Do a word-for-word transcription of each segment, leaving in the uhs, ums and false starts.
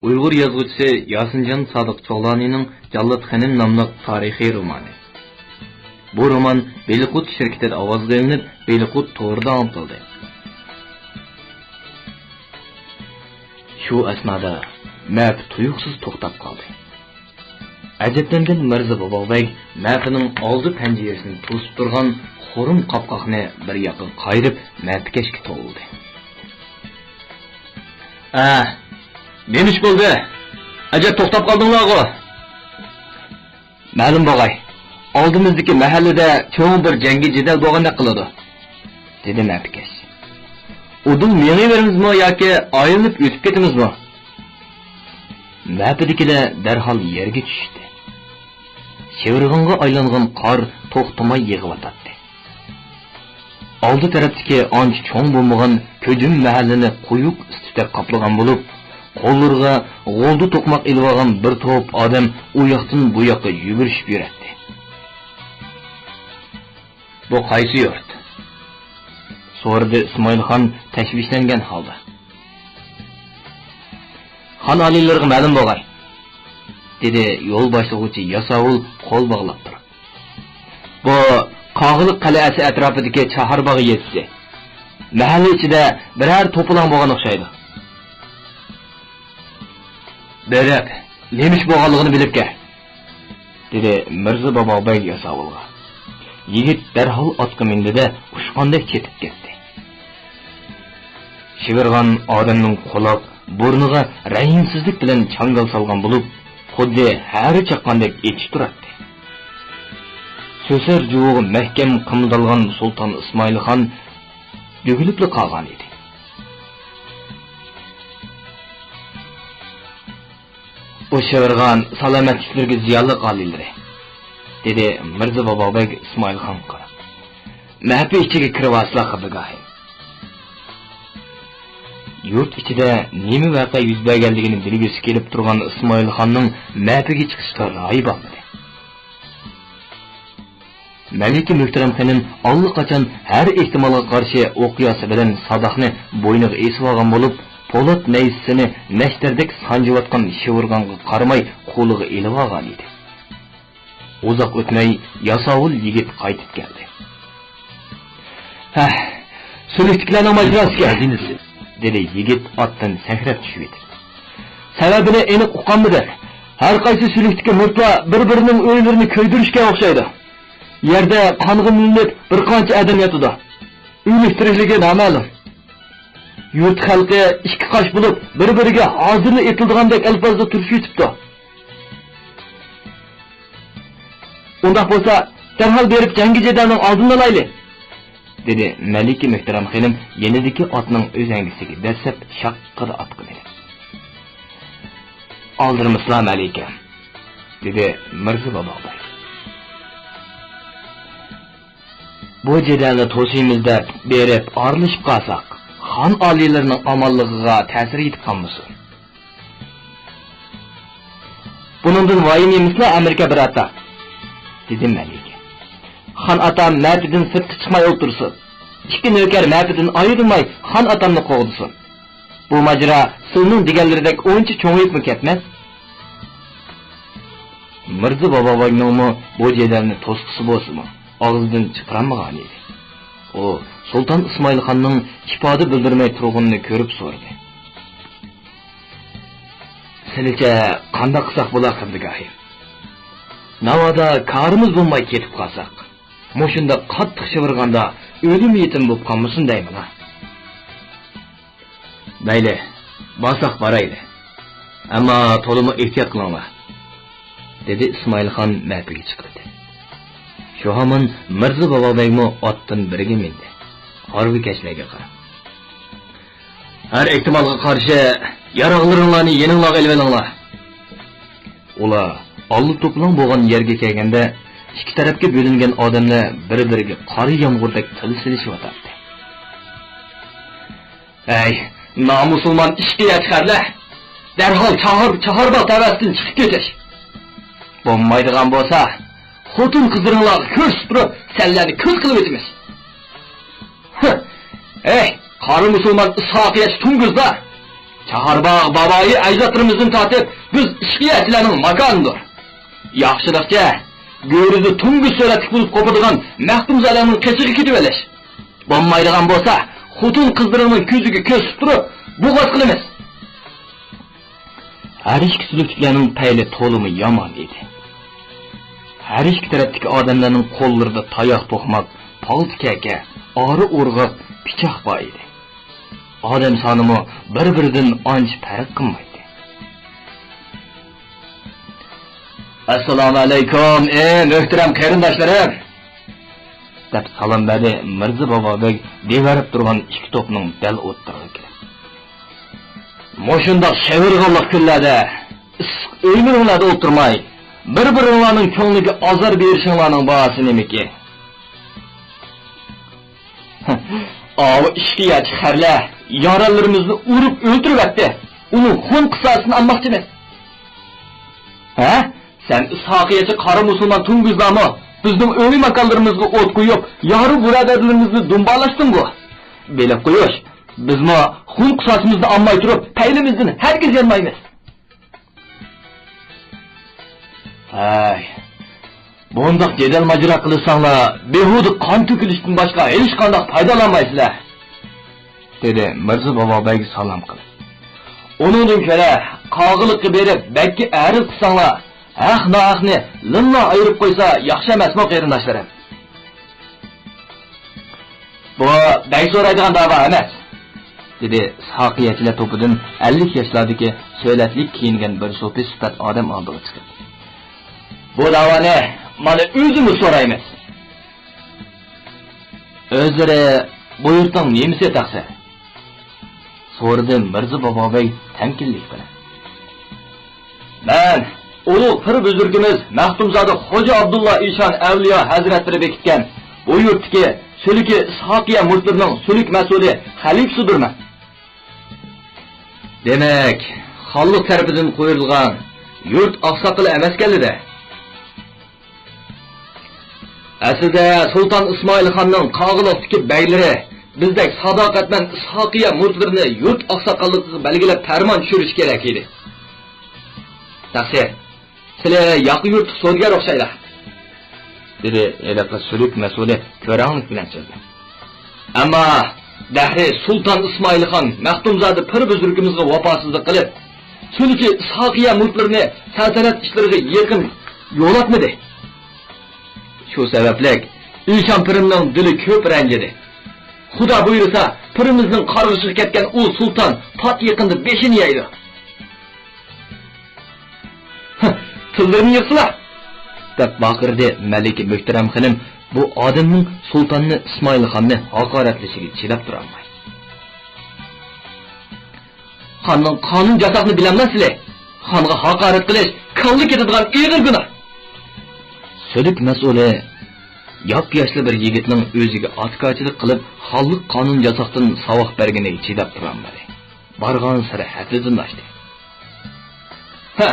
ئۇيغۇر يازغۇچىسى ياسىنجان سادىق چوغلانىنىڭ جاللات خېنىم ناملىق تارىخىي رومانى. بۇ رومان بېلىققۇت شىركىتىدە ئاۋازغا ئېلىنىپ، بېلىققۇت تورىدا ئاڭلىتىلدى. شۇ ئەسنادا مەپە تۇيۇقسىز توختاپ قالدى. ئەجەبلەنگەن مىرزا بابابەگ مەپىنىڭ ئالدى پەنجىرىسىنى توسۇپ تۇرغان خۇرۇم قاپقاقنى بىر ياققا قايرىپ، مەپىكەشكە توۋلىدى. ئە، نېمە ئىش بولدى؟ ئەجەب توختاپ قالدىڭلارغۇ؟ مەلۇم بوغاي، ئالدىمىزدىكى مەھەللىدە چوڭ بىر جەڭگى جېدەل بولغاندەك قىلىدۇ، دېدى مەپىكەش. ئۇدۇل مېڭىۋېرىمىزمۇ ياكى ئايلىنىپ ئۆتۈپ كېتىمىزمۇ؟ مەپىدىكىلەر دەرھال يەرگە چۈشتى. شىۋىرغانغا ئايلانغان قار توختىماي يېغىۋاتاتتى. ئالدى تەرەپتىكى ئانچە چوڭ بولمىغان كۆجۈم مەھەللىنى قويۇق ئىس تۈتەك قاپلىغان بولۇپ، قوللىرىغا غولدا توقماق ئېلىۋالغان بىر توپ ئادەم ئۇ ياقتىن بۇ ياققا يۈگۈرۈشۈپ يۈرەتتى. بۇ قايسى يۇرت؟ سورىدى ئىسمائىلخان تەشۋىشلەنگەن ھالدا. خان ئالىيلىرىغا مەلۇم بوغاي، دېدى يول باشلىغۇچى ياساۋۇل قول باغلاپ تۇرۇپ. بۇ قاغىلىق قەلئەسى ئەتراپىدىكى چاھارباغ يېزىسى. مەھەللە ئىچىدە بىرەر توپىلاڭ بولغان ئوخشايدۇ. بېرىپ، نېمە ئىش بولغانلىقىنى بىلىپ كەل، دېدى مىرزا بابابەگ ياساۋۇلغا. يىگىت دەرھال ئاتقا مىندى-دە، ئۇچقاندەك چېپىپ كەتتى. شىۋىرغان ئادەمنىڭ قۇلاق، بۇرنىغا رەھىمسىزلىك بىلەن چاڭگال سالغان بولۇپ، خۇددى ھەرە چاققاندەك ئېچىپ تۇراتتى. سۆسەر جۇۋىغا مەھكەم قىمىلدالغان سۇلتان ئىسمائىلخان دۈگىلىپلا قالغان ئىدى. بۇ شىۋىرغان سالامەتلىكلىرىگە زىيانلىق ئالىيلىرى، دېدى مىرزا بابابەگ ئىسمائىلخانغا قاراپ. مەپە ئىچىگە كىرىۋالسىلا، قىبلىگاھىم. يۇرت ئىچىدە نېمە ۋەقە يۈز بەرگەنلىكىنى بىلگۈسى كېلىپ تۇرغان ئىسمائىلخاننىڭ مەپىگە چىقىشقا رايى بارمىدى. مەلىكە مۆھتەرەم خېنىم ئاللىقاچان ھەر ئېھتىمالغا قارشى ئوق-ياسا بىلەن ساداقنى بوينىغا ئېسىۋالغان بولۇپ، پولات نەيزىسىنى نەشتەردەك سانجىۋاتقان شىۋىرغانغا قارىماي قولىغا ئېلىۋالغان ئىدى. ئۇزاق ئۆتمەي ياساۋۇل يىگىت قايتىپ كەلدى. ھە، سۈلۈكتىكىلەرنىڭ ماجىراسىكەن، دېدى يىگىت ئاتتىن سەكرەپ چۈشۈۋېتىپ. سەۋەبىنى ئېنىق ئۇقالمىدىم. ھەر قايسى سۈلۈكتىكى مۇرتلار بىر-بىرىنىڭ ئۆيلىرىنى كۆيدۈرۈشكە ئوخشايدۇ. يەردە قانغا مىلىنىپ بىر قانچە ئادەم ياتىدۇ. ئۆلۈك تىرىكلىكى نامەلۇم. يۇرت خەلقى ئىككى قاش بولۇپ، بىر-بىرىگە ھازىرلا ئېتىلىدىغاندەك ئەلپازدا تۇرۇشۇۋېتىپتۇ. ئۇنداق بولسا، دەرھال بېرىپ جەڭگى جېدەلنىڭ ئالدىنى ئالايلى، دېدى مەلىكە مۆھتەرەم خېنىم يېنىدىكى ئاتنىڭ ئۆزەڭگىسىگە دەسسەپ شاققىدە ئاتقا مىنىپ. ئالدىرىمىسىلا، مەلىكە، دېدى مىرزا بابابەگ. بۇ جېدەلنى توسىمىز دەپ بېرىپ ئارىلىشىپ قالساق، خان ئالىيلىرىنىڭ ئامانلىقىغا تەسىر يېتىپ قالمىسۇن. بۇنىڭدىن ۋايىم يېمىسىلا، ئەمىركە بىر ئاتا، دېدى مەلىكە. خان ئاتام مەپىدىن سىرتقا چىقماي ئولتۇرسۇن. ئىككى نۆكەر مەپىدىن ئايرىلماي خان ئاتامنى قوغدىسۇن. بۇ ماجىرا سىلىنىڭ دېگەنلىرىدەك ئۇنچە چوڭىيىپمۇ كەتمەس. مىرزا بابابەگنىڭمۇ بۇ جېدەلنى توسقۇسى بولسىمۇ، ئاغزىدىن چىقىرالمىغان ئىدى. ئۇ سۇلتان ئىسمائىلخاننىڭ ئىپادە بىلدۈرمەي تۇرغىنىنى كۆرۈپ سورىدى. سىلىچە قانداق قىلساق بولا، قىبلىگاھىم؟ ناۋادا كارىمىز بولماي كېتىپ قالساق، مۇشۇنداق قاتتىق شىۋىرغاندا ئۆلۈم يېتىم بولۇپ قالمىسۇن دەيمەن-ھە. مەيلى، بارساق بارايلى. ئەمما تولىمۇ ئېھتىيات قىلىڭلار، دېدى ئىسمائىلخان مەپىگە چىقىۋېتىپ. شۇ ھامان مىرزا بابابەگمۇ ئاتتىن بىرگە مىندى. ھارۋىكەشلەرگە قاراپ. ھەر ئېھتىمالغا قارشى ياراغلىرىڭلارنى يېنىڭلارغا ئېلىۋېلىڭلار. ئۇلار ئاللا توپىلاڭ بولغان يەرگە كەلگەندە، ئىككى تەرەپكە بۆلۈنگەن ئادەملەر بىر-بىرىگە قارا يامغۇردەك تىل سېلىشىۋاتاتتى. ئەي، نامۇسۇلمان ئىشقىيەت خەرلەر! دەرھال چاھار-، چاھارباغ تەۋەسىدىن چىقىپ كېتىش! بولمايدىغان بولسا، خوتۇن-قىزلىرىڭلارغا كۆرسىتىپ تۇرۇپ، سەنلەرنى كۈل قىلىۋېتىمىز! ھە! ئەي، قارا مۇسۇلمان ئىسھاقىيەتچى توڭگۇزلار! چاھارباغ باۋايى ئەجدادلىرىمىزدىن تارتىپ بىز ئىشقىيەچىلەرنىڭ ماكانىدۇر. ياخشىلىقچە، گۆرۈدە تۇڭگۇچ سۈرەتلىك بولۇپ قوپىدىغان مەختۇمزادەنىڭ قېشىغا كېتىۋېلىش. بولمايدىغان بولسا، خوتۇن-قىزلىرىنىڭ كۆزىگە كۆز تۇتۇپ تۇرۇپ، بوغاز قىلىمىز. ھەر ئىككى سۈلۈكلۈكلەرنىڭ پەيلى تولىمۇ يامان ئىدى. ھەر ئىككى تەرەپتىكى ئادەملەرنىڭ قوللىرىدا تاياق توقماق، پالتا كەكە، ئارا ئورغاق، پىچاق بار ئىدى. ئادەم سانىمۇ بىر-بىرىدىن ئانچە پەرق قىلمايتتى. ئەسسالامۇ ئەلەيكۇم، ئى مۆھتەرەم قېرىنداشلىرىم! دەپ سالام بەردى مىرزا بابا بەگ دېۋەرىپ تۇرغان ئىككى توپنىڭ دەل ئوتتۇرىغا كېلىپ. مۇشۇنداق شىۋىرغانلىق كۈنلەردە ئىسسىق ئۆيلىرىڭلاردا ئولتۇرماي، بىر-بىرىڭلارنىڭ كۆڭلىگە ئازار بېرىشىڭلارنىڭ باھاسى نېمىكى؟ ئاۋۇ ئىشقىيەچى خەرلەر يارانلىرىمىزنى ئۇرۇپ ئۆلتۈرۈۋەتتى. ئۇنىڭ خۇن قىساسىنى ئالماقچىمىز. ھە؟ سەن ئىسھاقىيەچى قارا مۇسۇلمان توڭگۇزلارمۇ بىزنىڭ ئۆي ماكانلىرىمىزغا ئوت قويۇپ، يارۇ بۇرادەرلىرىمىزنى دۇمبالاشتىڭغۇ؟ بىلىپ قويۇش، بىزمۇ خۇن قىساسىمىزنى ئالماي تۇرۇپ، پەيلىمىزدىن ھەرگىز يانمايمىز. ھەي، بۇنداق جېدەل ماجىرا قىلساڭلار، بىھۇدە قان تۆكۈلۈشتىن باشقا ھېچقانداق پايدىلانمايسىلەر، دېدى مىرزا بابا بەگ سالام قىلىپ. ئۇنىڭدىن كۆرە، قاغىلىققا بېرىپ بەگكە ئەرز قىلساڭلار، ھەق-ناھەقنى لىللا ئايرىپ قويسا ياخشى ئەمەسمۇ، قېرىنداشلىرىم؟ بۇ بەگ سورايدىغان داۋا ئەمەس، دېدى ساقىيەچىلەر توپىدىن ئەللىك ياشلاردىكى سۆلەتلىك كىيىنگەن بىر سوپى سۈپەت ئادەم ئالدىغا چىقىپ. بۇ داۋانى مانا ئۆزىمىز سورايمىز. ئۆزلىرى بۇ يۇرتنىڭ نېمىسى تەقسىر؟ سورىدى مىرزا بابا بەگ تەمكىنلىك بىلەن. مەن ئۇلۇغ پىر بۈزرىكىمىز مەختۇمزادە خوجا ئابدۇللا ئىشان ئەۋلىيا ھەزرەتلىرى بېكىتكەن بۇ يۇرتتىكى سۈلۈكى ئىسھاقىيە مۇرىتلىرىنىڭ سۈلۈك مەسئۇلى خەلىپىسىدۇرمەن. دېمەك، خانلىق تەرىپىدىن قويۇلغان يۇرت ئاقساقىلى ئەمەسكەنلىدە؟ ئەسلىدە سۇلتان ئىسمائىل خاننىڭ قاغىلىقتىكى بەگلىرى بىزدەك ساداقەتمەن ئىسھاقىيە مۇرىتلىرىنى يۇرت ئاقساقاللىقىغا بەلگىلەپ پەرمان چۈشۈرۈشى كېرەك ئىدى. تەقسىر، سىلى ياقا يۇرتلۇق سودىگەر ئوخشايلا، دېدى ھېلىقى سۈلۈك مەسئۇلى كۆرەڭلىك بىلەن سۆزلەپ. ئەمما دەھرى سۇلتان ئىسمائىل خان مەختۇمزادە پىر بۈزرۈكىمىزگە ۋاپاسىزلىق قىلىپ، سۈلۈكى ئىسھاقىيە مۇرىتلىرىنى سەلتەنەت ئىشلىرىغا يېقىن يولاتمىدى. شۇ سەۋەبلىك ئىشان پىرىمنىڭ دىلى كۆپ رەنجىدى. خۇدا بۇيرۇسا، پىرىمىزنىڭ قارغىشىغا كەتكەن ئۇ سۇلتان پات يېقىندا بېشىنى يەيدۇ. تىللىرىنى يىغسىلا! دەپ ۋارقىرىدى مەلىكە مۆھتەرەم خېنىم بۇ ئادەمنىڭ سۇلتاننى ئىسمائىل خاننى ھاقارەتلىشىگە چىداپ تۇرالماي. خاننىڭ قانۇن جازاسىنى بىلەملا سىلى؟ خانغا ھاقارەت قىلىش كاللا كېتىدىغان ئېغىر گۇناھ. سۈلۈك مەسئۇلى ياپياشلا بىر يىگىتنىڭ ئۆزىگە ئاتىكارچىلىق قىلىپ، خانلىق قانۇن جازاسىدىن ساۋاق بەرگىنىگە چىداپ تۇرالمىدى. بارغانسېرى ھەددىدىن ئاشتى. ھە،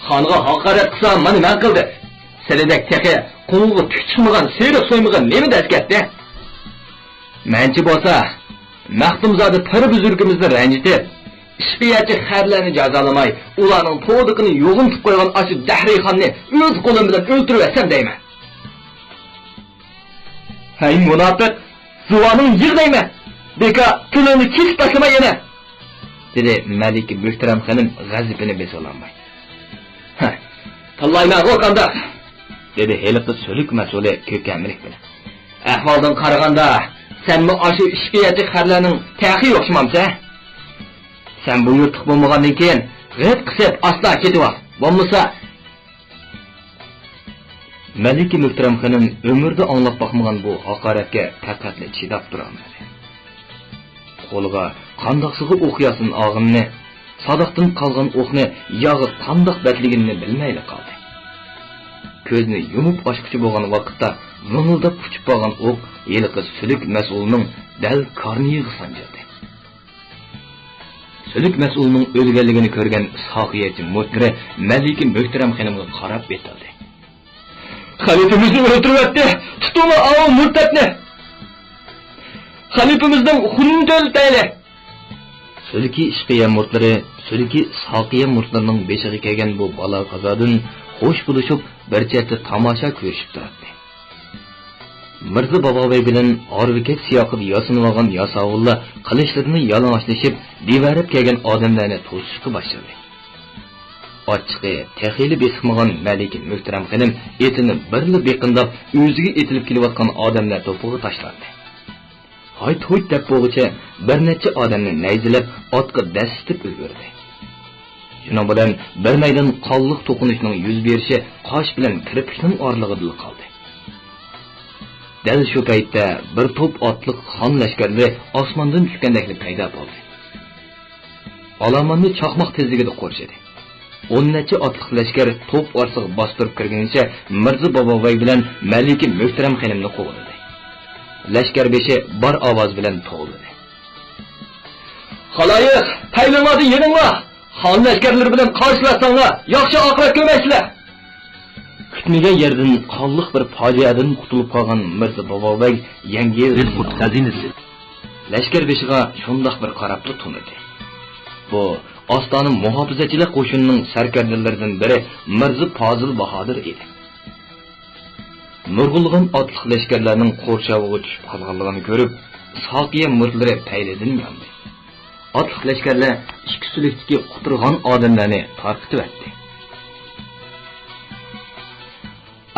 خانغا ھاقارەت قىلسا مانا مەن قىلدى. سىلىدەك تېخى قوڭغا تۈك چىقمىغان سېرىق سويمىغا نېمە دەز كەتتى؟ مەنچە بولسا، مەختۇمزادە پىر بۈزرۈكىمىزنى رەنجىتىپ، ئىشقىيەتچى خەرلەرنى جازالىماي، ئۇلارنىڭ پودىقىنى يوغىنىتىپ قويغان ئاشۇ دەھرىيخاننى ئۆز قولۇم بىلەن ئۆلتۈرۈۋەتسەم دەيمەن. ھەي مۇناپىق، زۇۋانىڭنى يىغ دەيمەن! بىكار تىلىڭنى كېسىپ تاشلىما يەنە! دېدى مەلىكە مۆھتەرەم خېنىم غەزىپىنى بېسىۋالالماي. ھە، تىللايمەنغۇ قانداق؟ دېدى ھېلىقى سۈلۈك مەسئۇلى كۆكەملىك بىلەن. ئەھۋالدىن قارىغاندا، سەنمۇ ئاشۇ ئىشقىيەتچى خەرلەرنىڭ تېخى يوقشىمامسەن؟ سەن بۇ يۇرتلۇق بولمىغاندىن كېيىن، غىت قىسىپ ئاستا كېتىۋال. بولمىسا، مەلىكە مۆھتەرەم خېنىم ئۆمرىدە ئاڭلاپ باقمىغان بۇ ھاقارەتكە پەقەتلا چىداپ تۇرالمىدى. قولىغا قانداقسىغا ئوق ياسىنى ئالغىنىنى، ساداقتىن قالغان ئوقنى ياغا قانداق بەتلىگىنىنى بىلمەيلا قالدى. كۆزنى يۇمۇپ ئاچقۇچە بولغان ۋاقىتتا ۋىڭىلداپ ئۇچۇپ بارغان ئوق ھېلىقى سۈلۈك مەسئۇلنىڭ دەل كارنىيىغا سانجىلدى. سۈلۈك مەسئۇلنىڭ ئۆلگەنلىكىنى كۆرگەن ئىسھاقىيەچى مۇرىتلىرى مەلىكە مۆھتەرەم خېنىمغا قاراپ ئېتىلدى. خەلىپىمىزنى ئۆلتۈرۈۋەتتى! تۇتۇڭلار ئاۋۇ مۇرتەتنى! خەلىپىمىزنىڭ خۇنىنى تۆلىتەيلى! سۈلكى ئىشقىيە مۇرتلىرى، سۈلكى ساقىيە مۇرتلىرىنىڭ بېشىغا كەلگەن بۇ بالا-قازادىن خوش بولۇشۇپ، بىر چەتتە تاماشا كۆرۈشۈپ تۇراتتى. مىرزا بابابەگ بىلەن ھارۋىكەش سىياقىدا ياسىنىۋالغان ياساۋۇللار قىلىچلىرىنى يالىڭاچلىشىپ، دىۋەرەپ كەلگەن ئادەملەرنى توسۇشقا باشلىدى. ئاچچىقى تېخىلا بېسىقمىغان مەلىكە مۆھتەرەم خېنىم ئېتىنى بىرلا بېقىنداپ، ئۆزىگە ئېتىلىپ كېلىۋاتقان ئادەملەر توپىغا تاشلاندى. ھايت-ھۇيت دەپ بولغۇچە بىر نەچچە ئادەمنى نەيزىلەپ، ئاتقا دەسسىتىپ ئۈلگۈردى. شۇنىڭ بىلەن بىر مەيدان قانلىق توقۇنۇشنىڭ يۈز بېرىشى قاش بىلەن كىرپىكنىڭ ئارىلىقىدىلا قالدى. دەل شۇ پەيتتە بىر توپ ئاتلىق خان لەشكەرلىرى ئاسماندىن چۈشكەندەكلا پەيدا بولدى. ئالاماننى چاقماق تېزلىكىدە قورشىدى. ئون نەچچە ئاتلىق لەشكەر توپ ئارىسىغا باستۇرۇپ كىرگىنىچە مىرزا بابابەگ بىلەن مەلىكە مۆھتەرەم خېنىمنى قوغلىدى. لەشكەر بېشى بار ئاۋاز بىلەن توۋلىدى. خالايىق، پەيلىڭلاردا يېنىڭلار! خان لەشكەرلىرى بىلەن قارشىلاشساڭلار، ياخشى ئاقىۋەت كۆرمەيسىلەر! كۈتمىگەن يەردىن قانلىق بىر پاجىئەدىن قۇتۇلۇپ قالغان مىرزا بابابەگ يەڭگىل، بىر قۇت خەزىنىسى. لەشكەر بېشىغا شۇنداق بىر قاراپلا تونۇدى. بۇ ئاستانە مۇھاپىزەتچىلەر قوشۇنىنىڭ سەركەردىلىرىدىن بىرى مىرزا پازىل باھادىر ئىدى. نۇرغۇنلىغان ئاتلىق لەشكەرلەرنىڭ قورشاۋىغا چۈشۈپ قالغانلىقىنى كۆرۈپ، ساقىيە مۇرتلىرى پەيلىدىن ياندى. ئاتلىق لەشكەرلەر ئىككى سۈلۈكتىكى قۇترىغان ئادەملەرنى تارقىتىۋەتتى.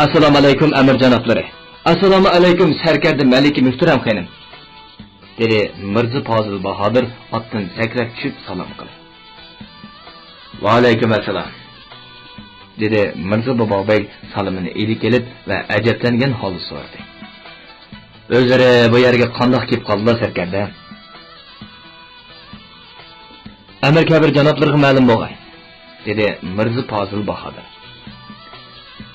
ئەسسالامۇ ئەلەيكۇم، ئەمىر جانابلىرى! ئەسسالامۇ ئەلەيكۇم، سەركەردە مەلىكە مۆھتەرەم خېنىم! دېدى مىرزا پازىل باھادىر ئاتتىن سەكرەپ چۈشۈپ سالام قىلىپ. ۋەئەلەيكۇم ئەسسالام، دېدى مىرزا بابابەگ سالىمىنى ئىلىك ئېلىپ ۋە ئەجەبلەنگەن ھالدا سورىدى. ئۆزلىرى بۇ يەرگە قانداق كېلىپ قالدىلا، سەركەردە؟ ئەمىر كەبىر جانابلىرىغا مەلۇم بولغاي، دېدى مىرزا پازىل باھادىر.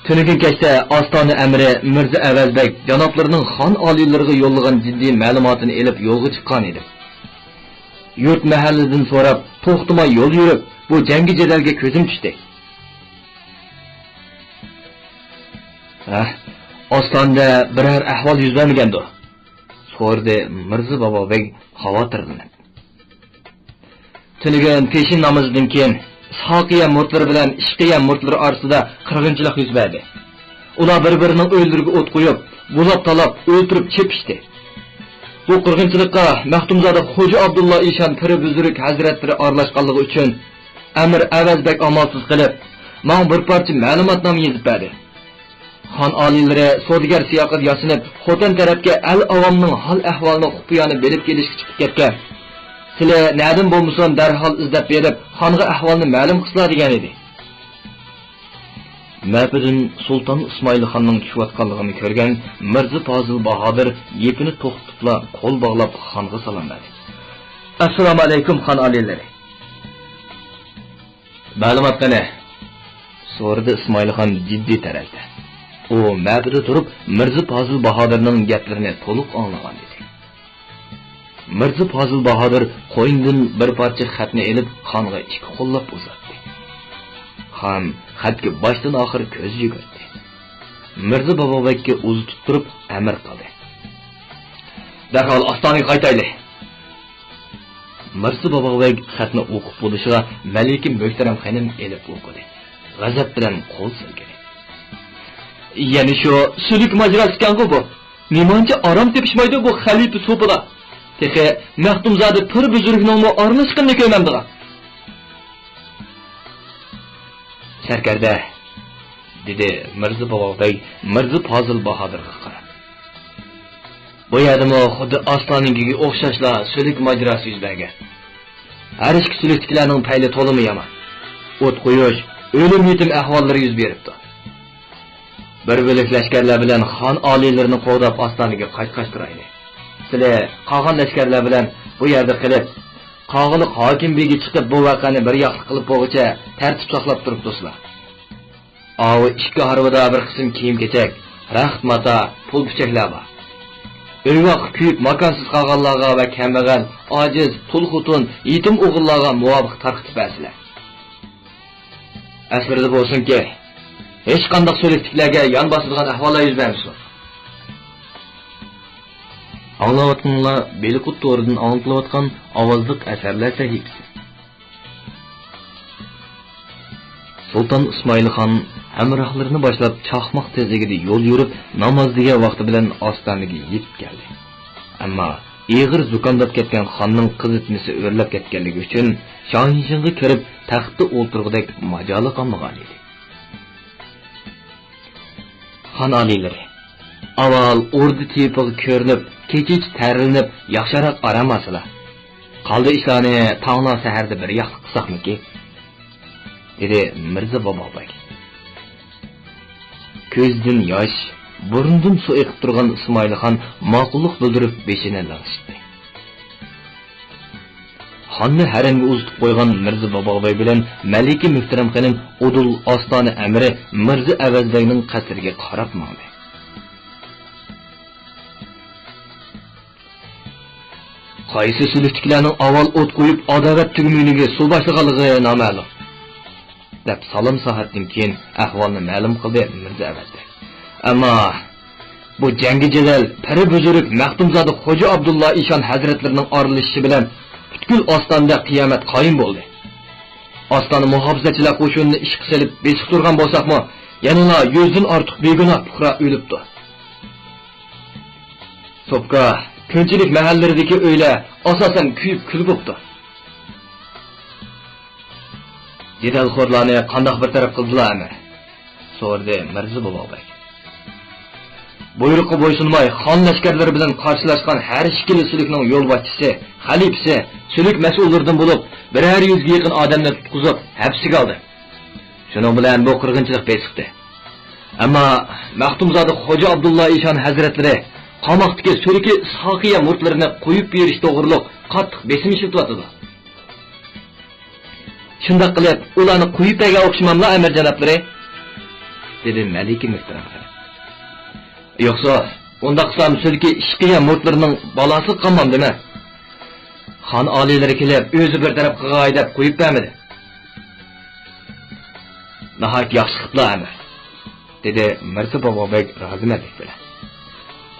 تۈنۈگۈن كەچتە ئاستانە ئەمىرى مىرزا ئەۋەز بەگ جانابلىرىنىڭ خان ئالىيلىرىغا يوللىغان جىددىي مەلۇماتىنى ئېلىپ يولغا چىققان ئىدىم. يۇرت مەھەللىدىن سوراپ، توختىماي يول يۈرۈپ، بۇ جەڭگى جېدەلگە كۆزۈم چۈشتى. ھە، ئاستانىدە بىرەر ئەھۋال يۈز بەرمىگەندۇ؟ سورىدى مىرزا بابابەگ خاۋاتىرلىنىپ. تۈنۈگۈن پېشىن نامىزىدىن كېيىن ساقىيە مۇرتلىرى بىلەن ئىشقىيە مۇرتلىرى ئارىسىدا قىرغىنچىلىق يۈز بەردى. ئۇلار بىر-بىرىنىڭ ئۆيلىرىگە ئوت قويۇپ، بۇلاپ-تالاپ، ئۆلتۈرۈپ چېپىشتى. بۇ قىرغىنچىلىققا مەختۇمزادە خوجا ئابدۇللا ئىشان پىرى بۈزرۈك ھەزرەتلىرى ئارىلاشقانلىقى ئۈچۈن، ئەمىر ئەۋەز بەگ ئامالسىز قېلىپ، ماڭا بىر پارچە مەلۇماتنامە يېزىپ بەردى. خان ئالىيلىرى سودىگەر سىياقىدا ياسىنىپ، خوتەن تەرەپكە ئەل-ئاۋامنىڭ ھال-ئەھۋالىنى خۇپىيانە بىلىپ كېلىشكە چىقىپ كەتكەن. سىلى نەدىن بولمىسۇن، دەرھال ئىزدەپ بېرىپ، خانغا ئەھۋالنى مەلۇم قىلسىلا، دېگەن ئىدى. مەپىدىن سۇلتان ئىسمائىل خاننىڭ چۈشۈۋاتقانلىقىنى كۆرگەن مىرزا پازىل باھادىر گېپىنى توختىتىپلا، قول باغلاپ خانغا سالام بەردى. ئەسسالامۇ ئەلەيكۇم، خان ئالىيلىرى! مەلۇمات قېنى؟ سورىدى ئىسمائىلخان جىددىي تەرەزدە. ئۇ مەپىدە تۇرۇپ، مىرزا پازىل باھادىرنىڭ گەپلىرىنى تولۇق ئاڭلىغان ئىدى. مىرزا پازىل باھادىر قوينىدىن بىر پارچە خەتنى ئېلىپ، خانغا ئىككى قوللاپ ئۇزاتتى. خان خەتكە باشتىن ئاخىر كۆز يۈگۈرتتى. مىرزا بابابەگكە ئۇزىتىپ تۇرۇپ ئەمىر قىلدى. دەرھال ئاستانىگە قايتايلى! مىرزا بابابەگ خەتنى ئوقۇپ بولۇشىغا مەلىكە مۆھتەرەم خېنىم ئېلىپ ئوقۇدى. غەزەپ بىلەن قول سىلكىدى. يەنە شۇ سۈلۈك ماجىراسى ئىكەنغۇ بۇ. نېمانچە ئارام تېپىشمايدۇ بۇ خەلىپە سوپىلار. تېخى مەختۇمزادە پىر بۈزرۈكنىڭمۇ ئارىلاشقىنىنى كۆرمەمدىغان. سەركەردە، دېدى مىرزا بابابەگ مىرزا پازىل باھادىرغا قاراپ. بۇ يەردىمۇ خۇددى ئاستانىدىكىگە ئوخشاشلا سۈلۈك ماجىراسى يۈز بەرگەن. ھەر ئىككى سۈلۈكتىكىلەرنىڭ پەيلى تولىمۇ يامان. ئوت قويۇش، ئۆلۈم-يېتىم ئەھۋاللىرى يۈز بېرىپتۇ. بىر بۆلەك لەشكەرلەر بىلەن خان ئالىيلىرىنى قوغداپ ئاستانىگە قايتقاچ تۇرايلى. سىلى قالغان لەشكەرلەر بىلەن بۇ يەردە قېلىپ، قاغىلىق ھاكىم بېگى چىقىپ بۇ ۋەقەنى بىر ياقلىق قىلىپ بولغۇچە تەرتىپ ساقلاپ تۇرۇپ تۇرسىلا. ئاۋۇ ئىككى ھارۋىدا بىر قىسىم كىيىم-كېچەك، رەخت ماتا، پۇل-پۈچەكلەر بار. ئۆيۋاققا كۆيۈپ ماكانسىز قالغانلارغا ۋە كەمبەغەل، ئاجىز، تۇل خوتۇن، يېتىم ئوغۇللارغا مۇۋاپىق تارقىتىپ بەرسىلە. ئەسلىرىدە بولسۇنكى، ھېچقانداق سۈلۈكتىكىلەرگە يان باسىدىغان ئەھۋاللار يۈز بەرمىسۇن. ئاڭلاۋاتقىنىڭلار بېلىققۇت تورىدىن ئاڭلىتىلىۋاتقان ئاۋازلىق ئەسەرلەر سەھىپىسى. سۇلتان ئىسمائىل خان ھەمراھلىرىنى باشلاپ چاقماق تېزلىكىدە يول يۈرۈپ، ناماز دېگەن ۋاقتى بىلەن ئاستانىگە يېتىپ كەلدى. ئەمما ئېغىر زۇكامداپ كەتكەن خاننىڭ قىزىتمىسى ئۆرلەپ كەتكەنلىكى ئۈچۈن شاھىنشىڭغا كىرىپ تەختتە ئولتۇرغۇدەك ماجالى قالمىغان ئىدى. خان ئالىيلىرى، ئاۋۋال ئوردا تېۋىپىغا كۆرۈنۈپ، كېچىچە تەرلىنىپ، ياخشىراق ئارام ئالسىلا. قالدى ئىشلارنى تاڭلا سەھەردە بىر ياقلىق قىلساقمىكى؟ دېدى مىرزا بابابەگ. كۆزىدىن ياش، بۇرنىدىن سۇ ئېقىپ تۇرغان ئىسمائىل خان ماقۇللۇق بىلدۈرۈپ بېشىنى لىڭشىتتى. خاننى ھەرەمگە ئۇزىتىپ قويغان مىرزا بابابەگ بىلەن مەلىكە مۆھتەرەم خېنىم ئۇدۇل ئاستانە ئەمىرى مىرزا ئەۋەزبەگنىڭ قەسرىگە قاراپ ماڭدى. قايسى سۈلۈكتىكىلەرنىڭ ئاۋۋال ئوت قويۇپ، ئاداۋەت تۈگمىنىگە سۇ باشلىغانلىقى نامەلۇم، دەپ سالام ساھەتتىن كېيىن ئەھۋالنى مەلۇم قىلدى مىرزا ئەۋەزبەگ. ئەمما بۇ جەڭگى جېدەل پىرى بۈزرۈك مەختۇمزادە خوجا ئابدۇللا ئىشان ھەزرەتلىرىنىڭ ئارىلىشىشى بىلەن پۈتكۈل ئاستانىدە قىيامەت قايىم بولدى. ئاستانە مۇھاپىزەتچىلەر قوشۇنىنى ئىشقا سېلىپ بېسىق تۇرغان بولساقمۇ، يەنىلا يۈزدىن ئارتۇق بىگۇناھ پۇقرا ئۆلۈپتۇ. سوپكا، كۆنچىلىك مەھەللىلىرىدىكى ئۆيلەر ئاساسەن كۆيۈپ كۈل بوپتۇ. جېدەلخورلارنى قانداق بىر تەرەپ قىلدىلا، ئەمىر؟ سورىدى مىرزا بوۋاق بەگ. بۇيرۇققا بويسۇنماي، خان لەشكەرلىرى بىلەن قارشىلاشقان ھەر ئىككىلا سۈلۈكنىڭ يولباشچىسى، خەلىپىسى، سۈلۈك مەسئۇللىرىدىن بولۇپ، بىرەر يۈزگە يېقىن ئادەمنى تۇتقۇزۇپ، ھەپسىگە ئالدى. شۇنىڭ بىلەن بۇ قىرغىنچىلىق بېسىقتى. ئەمما مەختۇمزادە خوجا ئابدۇللا ئىشان ھەزرەتلىرى قاماقتىكى سۈلۈكى ئىسھاقىيە مۇرىتلىرىنى قويۇپ بېرىش توغرۇلۇق قاتتىق بېسىم ئىشلىتىۋاتىدۇ. شۇنداق قىلىپ، ئۇلارنى قويۇپ بەرگەن ئوخشىماملا، ئەمىر جانابلىرى؟ دېدى مەلىكە مۆھتەرەم خېنىم. يوقسا، ئۇنداق قىلسام، سۈلۈكى ئىشقىيە مۇرىتلىرىنىڭ بالاسىغا قالمامدىمەن؟ خان ئالىيلىرى كېلىپ، ئۆزى بىر تەرەپ قىلغاي دەپ قويۇپ بەرمىدى. ناھايىتى ياخشى قىپلا، ئەمىر. دېدى مىرزا بابا بەگ رازىمەنلىك بىلەن.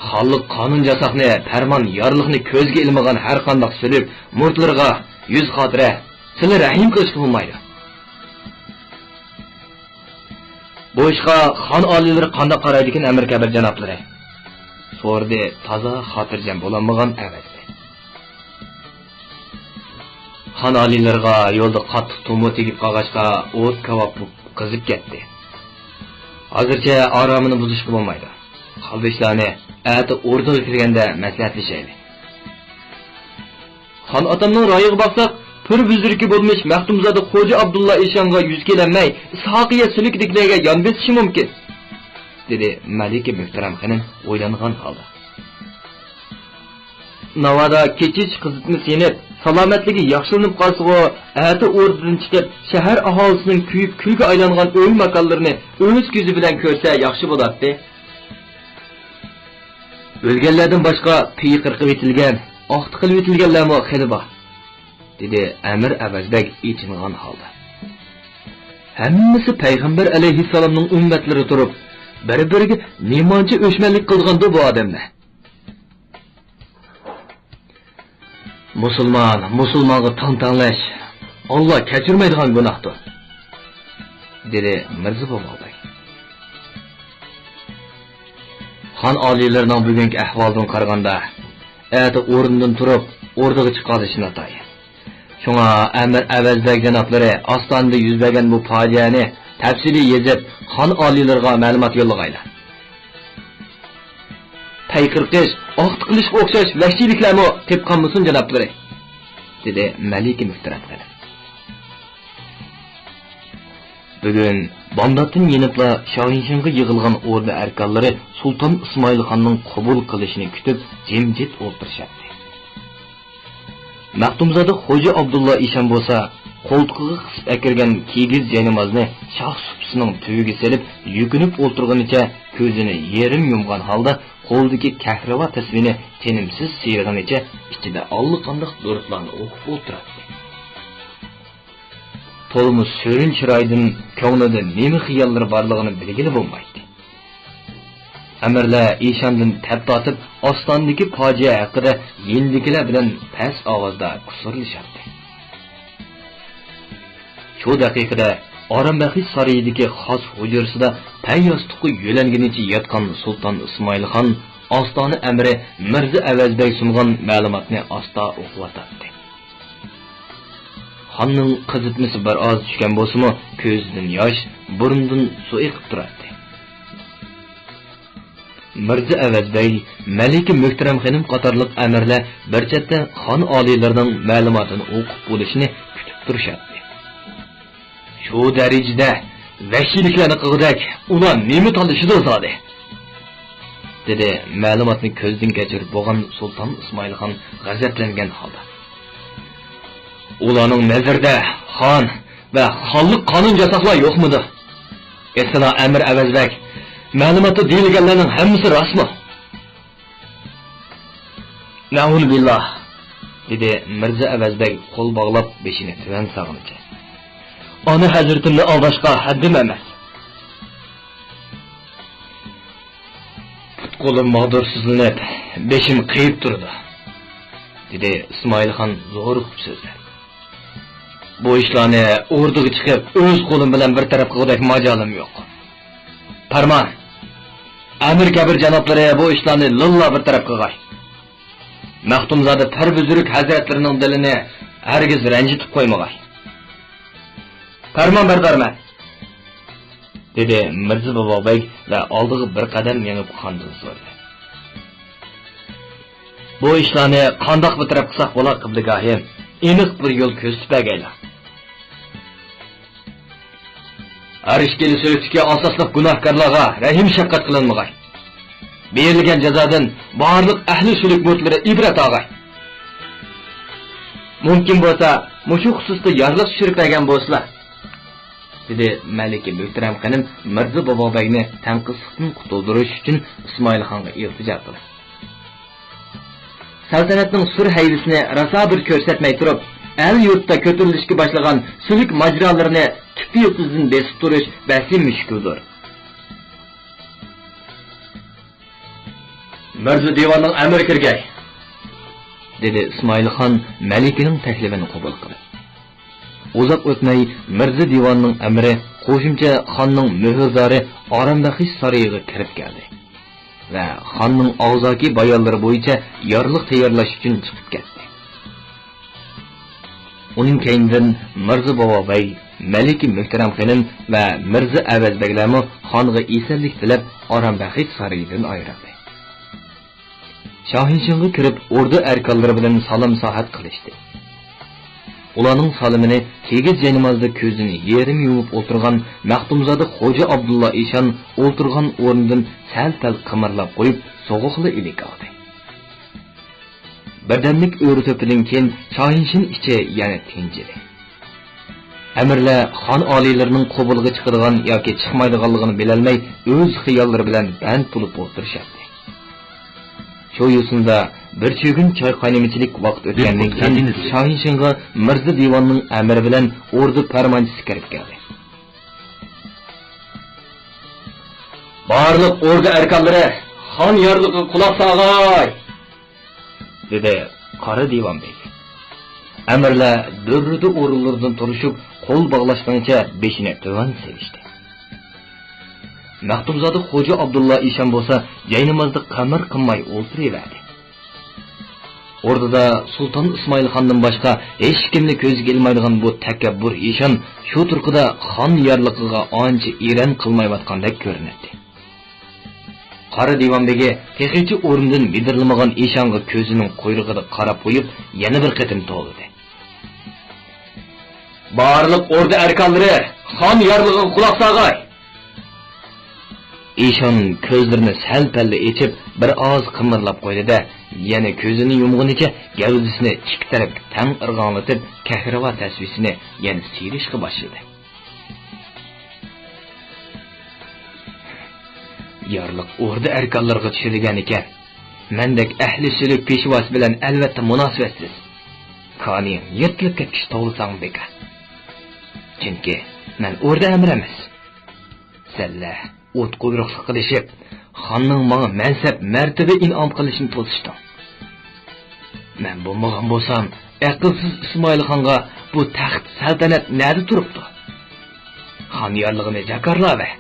خانلىق قانۇن-ياساقنى، پەرمان-يارلىقنى كۆزگە ئىلمىغان ھەرقانداق سۈلۈك مۇرىتلىرىغا يۈز خاتىرە، سىلە رەھىم قىلىشقا بولمايدۇ. بۇ ئىشقا خان ئالىيلىرى قانداق قارايدىكىن، ئەمىر كەبىر جانابلىرى؟ سورىدى تازا خاتىرجەم بولالمىغان ئەۋەزبەگ. خان ئالىيلىرىغا يولدا قاتتىق تومۇر تېگىپ قالغاچقا، ئوت كاۋاپ بولۇپ قىزىپ كەتتى. ھازىرچە ئارامىنى بۇزۇشقا بولمايدۇ. قالدى ئىشلارنى ئەتە ئوردىغا كىرگەندە مەسلىھەتلىشەيلى. خان ئاتامنىڭ رايىغا باقساق، پىر بۈزرىكى بولمىش مەختۇمزادە خوجا ئابدۇللا ئىشانغا يۈز كېلەلمەي، ئىسھاقىيە سۈلۈكىدىكىلەرگە يان بېسىشى مۇمكىن، دېدى مەلىكە مۆھتەرەم خېنىم ئويلانغان ھالدا. ناۋادا كېچىچە قىزىتمىسى يېنىپ، سالامەتلىكى ياخشىلىنىپ قالسىغۇ، ئەتە ئوردىدىن چىقىپ، شەھەر ئاھالىسىنىڭ كۆيۈپ كۈلگە ئايلانغان ئۆي ماكانلىرىنى ئۆز كۆزى بىلەن كۆرسە ياخشى بولاتتى. ئۆلگەنلەردىن باشقا پېيى قىرقىۋېتىلگەن، ئاختا قىلىۋېتىلگەنلەرمۇ خېلى بار، دېدى ئەمىر ئەۋەزبەگ ئېچىنغان ھالدا. ھەممىسى پەيغەمبەر ئەلەيھىسسالامنىڭ ئۈممەتلىرى تۇرۇپ، بىر-بىرىگە نېمانچە ئۆچمەنلىك قىلغاندۇ بۇ ئادەملەر؟ مۇسۇلمان مۇسۇلمانغا تاڭ تەڭلەش ئاللا كەچۈرمەيدىغان گۇناھتۇر، دېدى مىرزا بوۋاق بەگ. خان ئالىيلىرىنىڭ بۈگۈنكى ئەھۋالىدىن قارىغاندا، ئەتە ئورنىدىن تۇرۇپ، ئوردىغا چىقالىشى ناتايىن. شۇڭا ئەمىر ئەۋەزبەگ جانابلىرى ئاستانىدا يۈز بەرگەن بۇ پاجىئەنى تەپسىلىي يېزىپ، خان ئالىيلىرىغا مەلۇمات يوللىغايلا. پەي قىرقىش، ئاختا قىلىشقا ئوخشاش ۋەھشىيلىكلەرمۇ تېپىپ قالمىسۇن، جانابلىرى، دېدى مەلىكە مۆھتەرەم خېنىم. بۈگۈن بامداتتىن يېنىپلا شاھىنشىڭغا يىغىلغان ئوردا ئەركانلىرى سۇلتان ئىسمائىل خاننىڭ قوبۇل قىلىشىنى كۈتۈپ، جىمجىت ئولتۇرۇشاتتى. مەختۇمزادە خوجا ئابدۇللا ئىشان بولسا، قولتۇقىغا قىسىپ ئەكىرگەن كىگىز جاينامازنى شاخ سۇپىسىنىڭ تۈۋىگە سېلىپ، يۈكۈنۈپ ئولتۇرغىنىچە كۆزىنى يېرىم يۇمغان ھالدا قولىدىكى كەھرىۋا تەسۋىنى تىنىمسىز سىيرىغىنىچە ئىچىدە ئاللىقانداق دۇرۇتلارنى ئوقۇپ ئولتۇراتتى. تولىمۇ سۆرۈن چىرايىدىن كۆڭلىدە نېمە خىياللىرى بارلىقىنى بىلگىلى بولمايتتى. ئەمىرلەر ئىشاندىن تەپ تارتىپ، ئاستانىدىكى پاجىئە ھەققىدە يېنىدىكىلەر بىلەن پەس ئاۋازدا قۇسۇرلىشاتتى. شۇ دەقىقىدە ئارام بەخش سارىيىدىكى خاس ھۇجرىسىدا پەي ياستۇققا يۆلەنگىنىچە ياتقان سۇلتان ئىسمائىلخان ئاستانە ئەمىرى مىرزا ئەۋەز بەگ سۇنغان مەلۇماتنى ئاستا ئوقۇۋاتاتتى. خاننىڭ قىزىتمىسى بىر ئاز چۈشكەن بولسىمۇ، كۆزىدىن ياش، بۇرنىدىن سۇ ئېقىپ تۇراتتى. مىرزا ئەۋەز بەگ، مەلىكە مۆھتەرەم خېنىم قاتارلىق ئەمىرلەر بىر چەتتە خان ئالىيلىرىنىڭ مەلۇماتىنى ئوقۇپ بولۇشىنى كۈتۈپ تۇرۇشاتتى. شۇ دەرىجىدە ۋەھشىيلىكلەرنى قىلغۇدەك ئۇلار نېمە تالىشىدۇ زادى؟ دېدى مەلۇماتنى كۆزدىن كەچۈرۈپ بولغان سۇلتان ئىسمائىلخان غەزەپلەنگەن ھالدا. ئۇلارنىڭ نەزىرىدە خان ۋە خانلىق قانۇن ياساقلار يوقمىدۇ؟ ئېسىلا ئەمىر ئەۋەز بەگ، مەلۇماتتا دېيىلگەنلەرنىڭ ھەممىسى راستمۇ؟ نەئۇزۇبىللا، دېدى مىرزا ئەۋەز بەگ قول باغلاپ بېشىنى تۆۋەن سالغىنىچە. ئانا ھەزرىتىمنى ئالداشقا ھەددىم ئەمەس. پۇت-قولۇم ماغدۇرسىزلىنىپ، بېشىم قېيىپ تۇرىدۇ، دېدى ئىسمائىلخان زورۇقۇپ سۆزلەپ. بۇ ئىشلارنى ئوردىغا چىقىپ، ئۆز قولۇم بىلەن بىر تەرەپ قىلغۇدەك ماجالىم يوق. پەرمان، ئەمىر كەبىر جانابلىرى بۇ ئىشلارنى لىللا بىر تەرەپ قىلغاي. مەختۇمزادە پەربۇزۇرۇك ھەزرەتلىرىنىڭ دىلىنى ھەرگىز رەنجىتىپ قويمىغاي. پەرمان بەردارمەن، دېدى مىرزا بابا بەگ ۋە ئالدىغا بىر قەدەم مېڭىپ خاندىن سورىدى. بۇ ئىشلارنى قانداق بىر تەرەپ قىلساق بولا، قىبلىگاھىم؟ ئېنىق بىر يول كۆرسىتىپ بەرگەيلا. ھەر ئىككىلا سۆزدىكى ئاساسلىق گۇناھكارلارغا رەھىم-شەپقەت قىلىنمىغاي. بېرىلگەن جازادىن بارلىق ئەھلى سۈلۈك مۇرىتلىرى ئىبرەت ئالغاي. مۇمكىن بولسا، مۇشۇ خۇسۇستا يارلىق چۈشۈرۈپ بەرگەن بولسىلا، دېدى مەلىكە مۆھتەرەم خېنىم مىرزا بابا بەگنى تەنقىسلىقتىن قۇتۇلدۇرۇش ئۈچۈن ئىسمائىل خانغا ئىلتىجا قىلىپ. سەلتەنەتنىڭ سۈر ھەيۋىسىنى راسا بىر كۆرسەتمەي تۇرۇپ، ئەل-يۇرتتا كۆتۈرۈلۈشكە باشلىغان سۈلۈك ماجىرالىرىنى تۈپتىن يىلتىزىدىن بېسىپ تۇرۇش بەسى مۈشكۈلدۇر. مىرزا دىۋاننىڭ ئەمىرى كىرگەي، دېدى ئىسمائىل خان مەلىكىنىڭ تەكلىپىنى قوبۇل قىلىپ. ئۇزاق ئۆتمەي مىرزا دىۋاننىڭ ئەمىرى قوشۇمچە خاننىڭ مۆھۈردارى ئارام بەخش سارىيىغا كىرىپ كەلدى ۋە خاننىڭ ئاغزاكى بايانلىرى بويىچە يارلىق تەييارلاش ئۈچۈن چىقىپ كەتتى. ئۇنىڭ كەينىدىن مىرزا بابا بەگ، مەلىكە مۆھتەرەم خېنىم ۋە مىرزا ئەۋەز بەگلەرمۇ خانغا ئېسەنلىك تىلەپ، ئارام بەخش سارىيىدىن ئايرىلدى. شاھىنشىڭغا كىرىپ، ئوردا ئەركانلىرى بىلەن سالام-ساھەت قىلىشتى. ئۇلارنىڭ سالىمىنى كىگىز جاينامازدا كۆزىنى يېرىم يۇمۇپ ئولتۇرغان مەختۇمزادە خوجا ئابدۇللا ئىشان ئولتۇرغان ئورنىدىن سەل-پەل قىمىرلاپ قويۇپ، سوغۇقلا ئىلىك ئالدى. بىردەملىك ئۆرە-تۆپىدىن كېيىن شاھىنشىن ئىچى يەنە تىنجىدى. ئەمىرلەر خان ئالىيلىرىنىڭ قوبۇلىغا چىقىدىغان ياكى چىقمايدىغانلىقىنى بىلەلمەي، ئۆز خىياللىرى بىلەن بەند بولۇپ ئولتۇرۇشاتتى. شۇ يوسۇندا بىر چۆگۈن چاي قاينىمىچىلىك ۋاقىت ئۆتكەندىن كېيىن، شاھىنشىڭغا مىرزا دىۋاننىڭ ئەمرى بىلەن ئوردا پەرمانچىسى كىرىپ كەلدى. بارلىق ئوردا ئەركانلىرى خان يارلىقىغا قۇلاق سالغاي! دېدى قارا دىۋان بېگى. ئەمىرلەر دۈررىدە ئورۇنلىرىدىن تۇرۇشۇپ، قول باغلاشقىنىچە بېشىنى تۆۋەن سېلىشتى. مەختۇمزادە خوجا ئابدۇللا ئىشان بولسا جاينامازدا قىمىر قىلماي ئولتۇرۇۋەردى. ئوردىدا سۇلتان ئىسمائىل خاندىن باشقا ھېچكىمنى كۆزگە ئىلمايدىغان بۇ تەكەببۇر ئىشان شۇ تۇرقىدا خان يارلىقىغا ئانچە ئېرەن قىلمايۋاتقاندەك كۆرۈنەتتى. قارا دىۋان بېگى تېخىچە ئورنىدىن مىدىرلىمىغان ئىشانغا كۆزىنىڭ قۇيرۇقىدا قاراپ قويۇپ، يەنە بىر قېتىم توۋلىدى. بارلىق ئوردا ئەركانلىرى خان يارلىقىغا قۇلاق سالغاي! ئىشان كۆزلىرىنى سەل-پەللا ئېچىپ، بىر ئاز قىمىرلاپ قويدى-دە، يەنە كۆزىنى يۇمغىنىچە گەۋدىسىنى ئىككى تەرەپكە تەڭ ئىرغاڭلىتىپ، كەھرىۋا تەسۋىسىنى يەنە سىيرىشقا باشلىدى. يارلىق ئوردا ئەركانلىرىغا چۈشىدىگەن ئىكەن، مەندەك ئەھلى سۈلۈك پېشۋاسى بىلەن ئەلۋەتتە مۇناسىۋەتسىز. كانىيىڭ يىرتىلىپ كەتكۈچە توۋلىساڭمۇ بىكار. چۈنكى مەن ئوردا ئەمىرى ئەمەس. سەنلەر ئوت قۇيرۇقلۇق قىلىشىپ، خاننىڭ ماڭا مەنسەپ، مەرتىۋە ئىنئام قىلىشىنى توسۇشتۇڭ. مەن بولمىغان بولسام، ئەقىلسىز ئىسمائىل خانغا بۇ تەخت سەلتەنەت نەدە تۇرۇپتۇ؟ خان يارلىقىنى جاكارلاۋەر.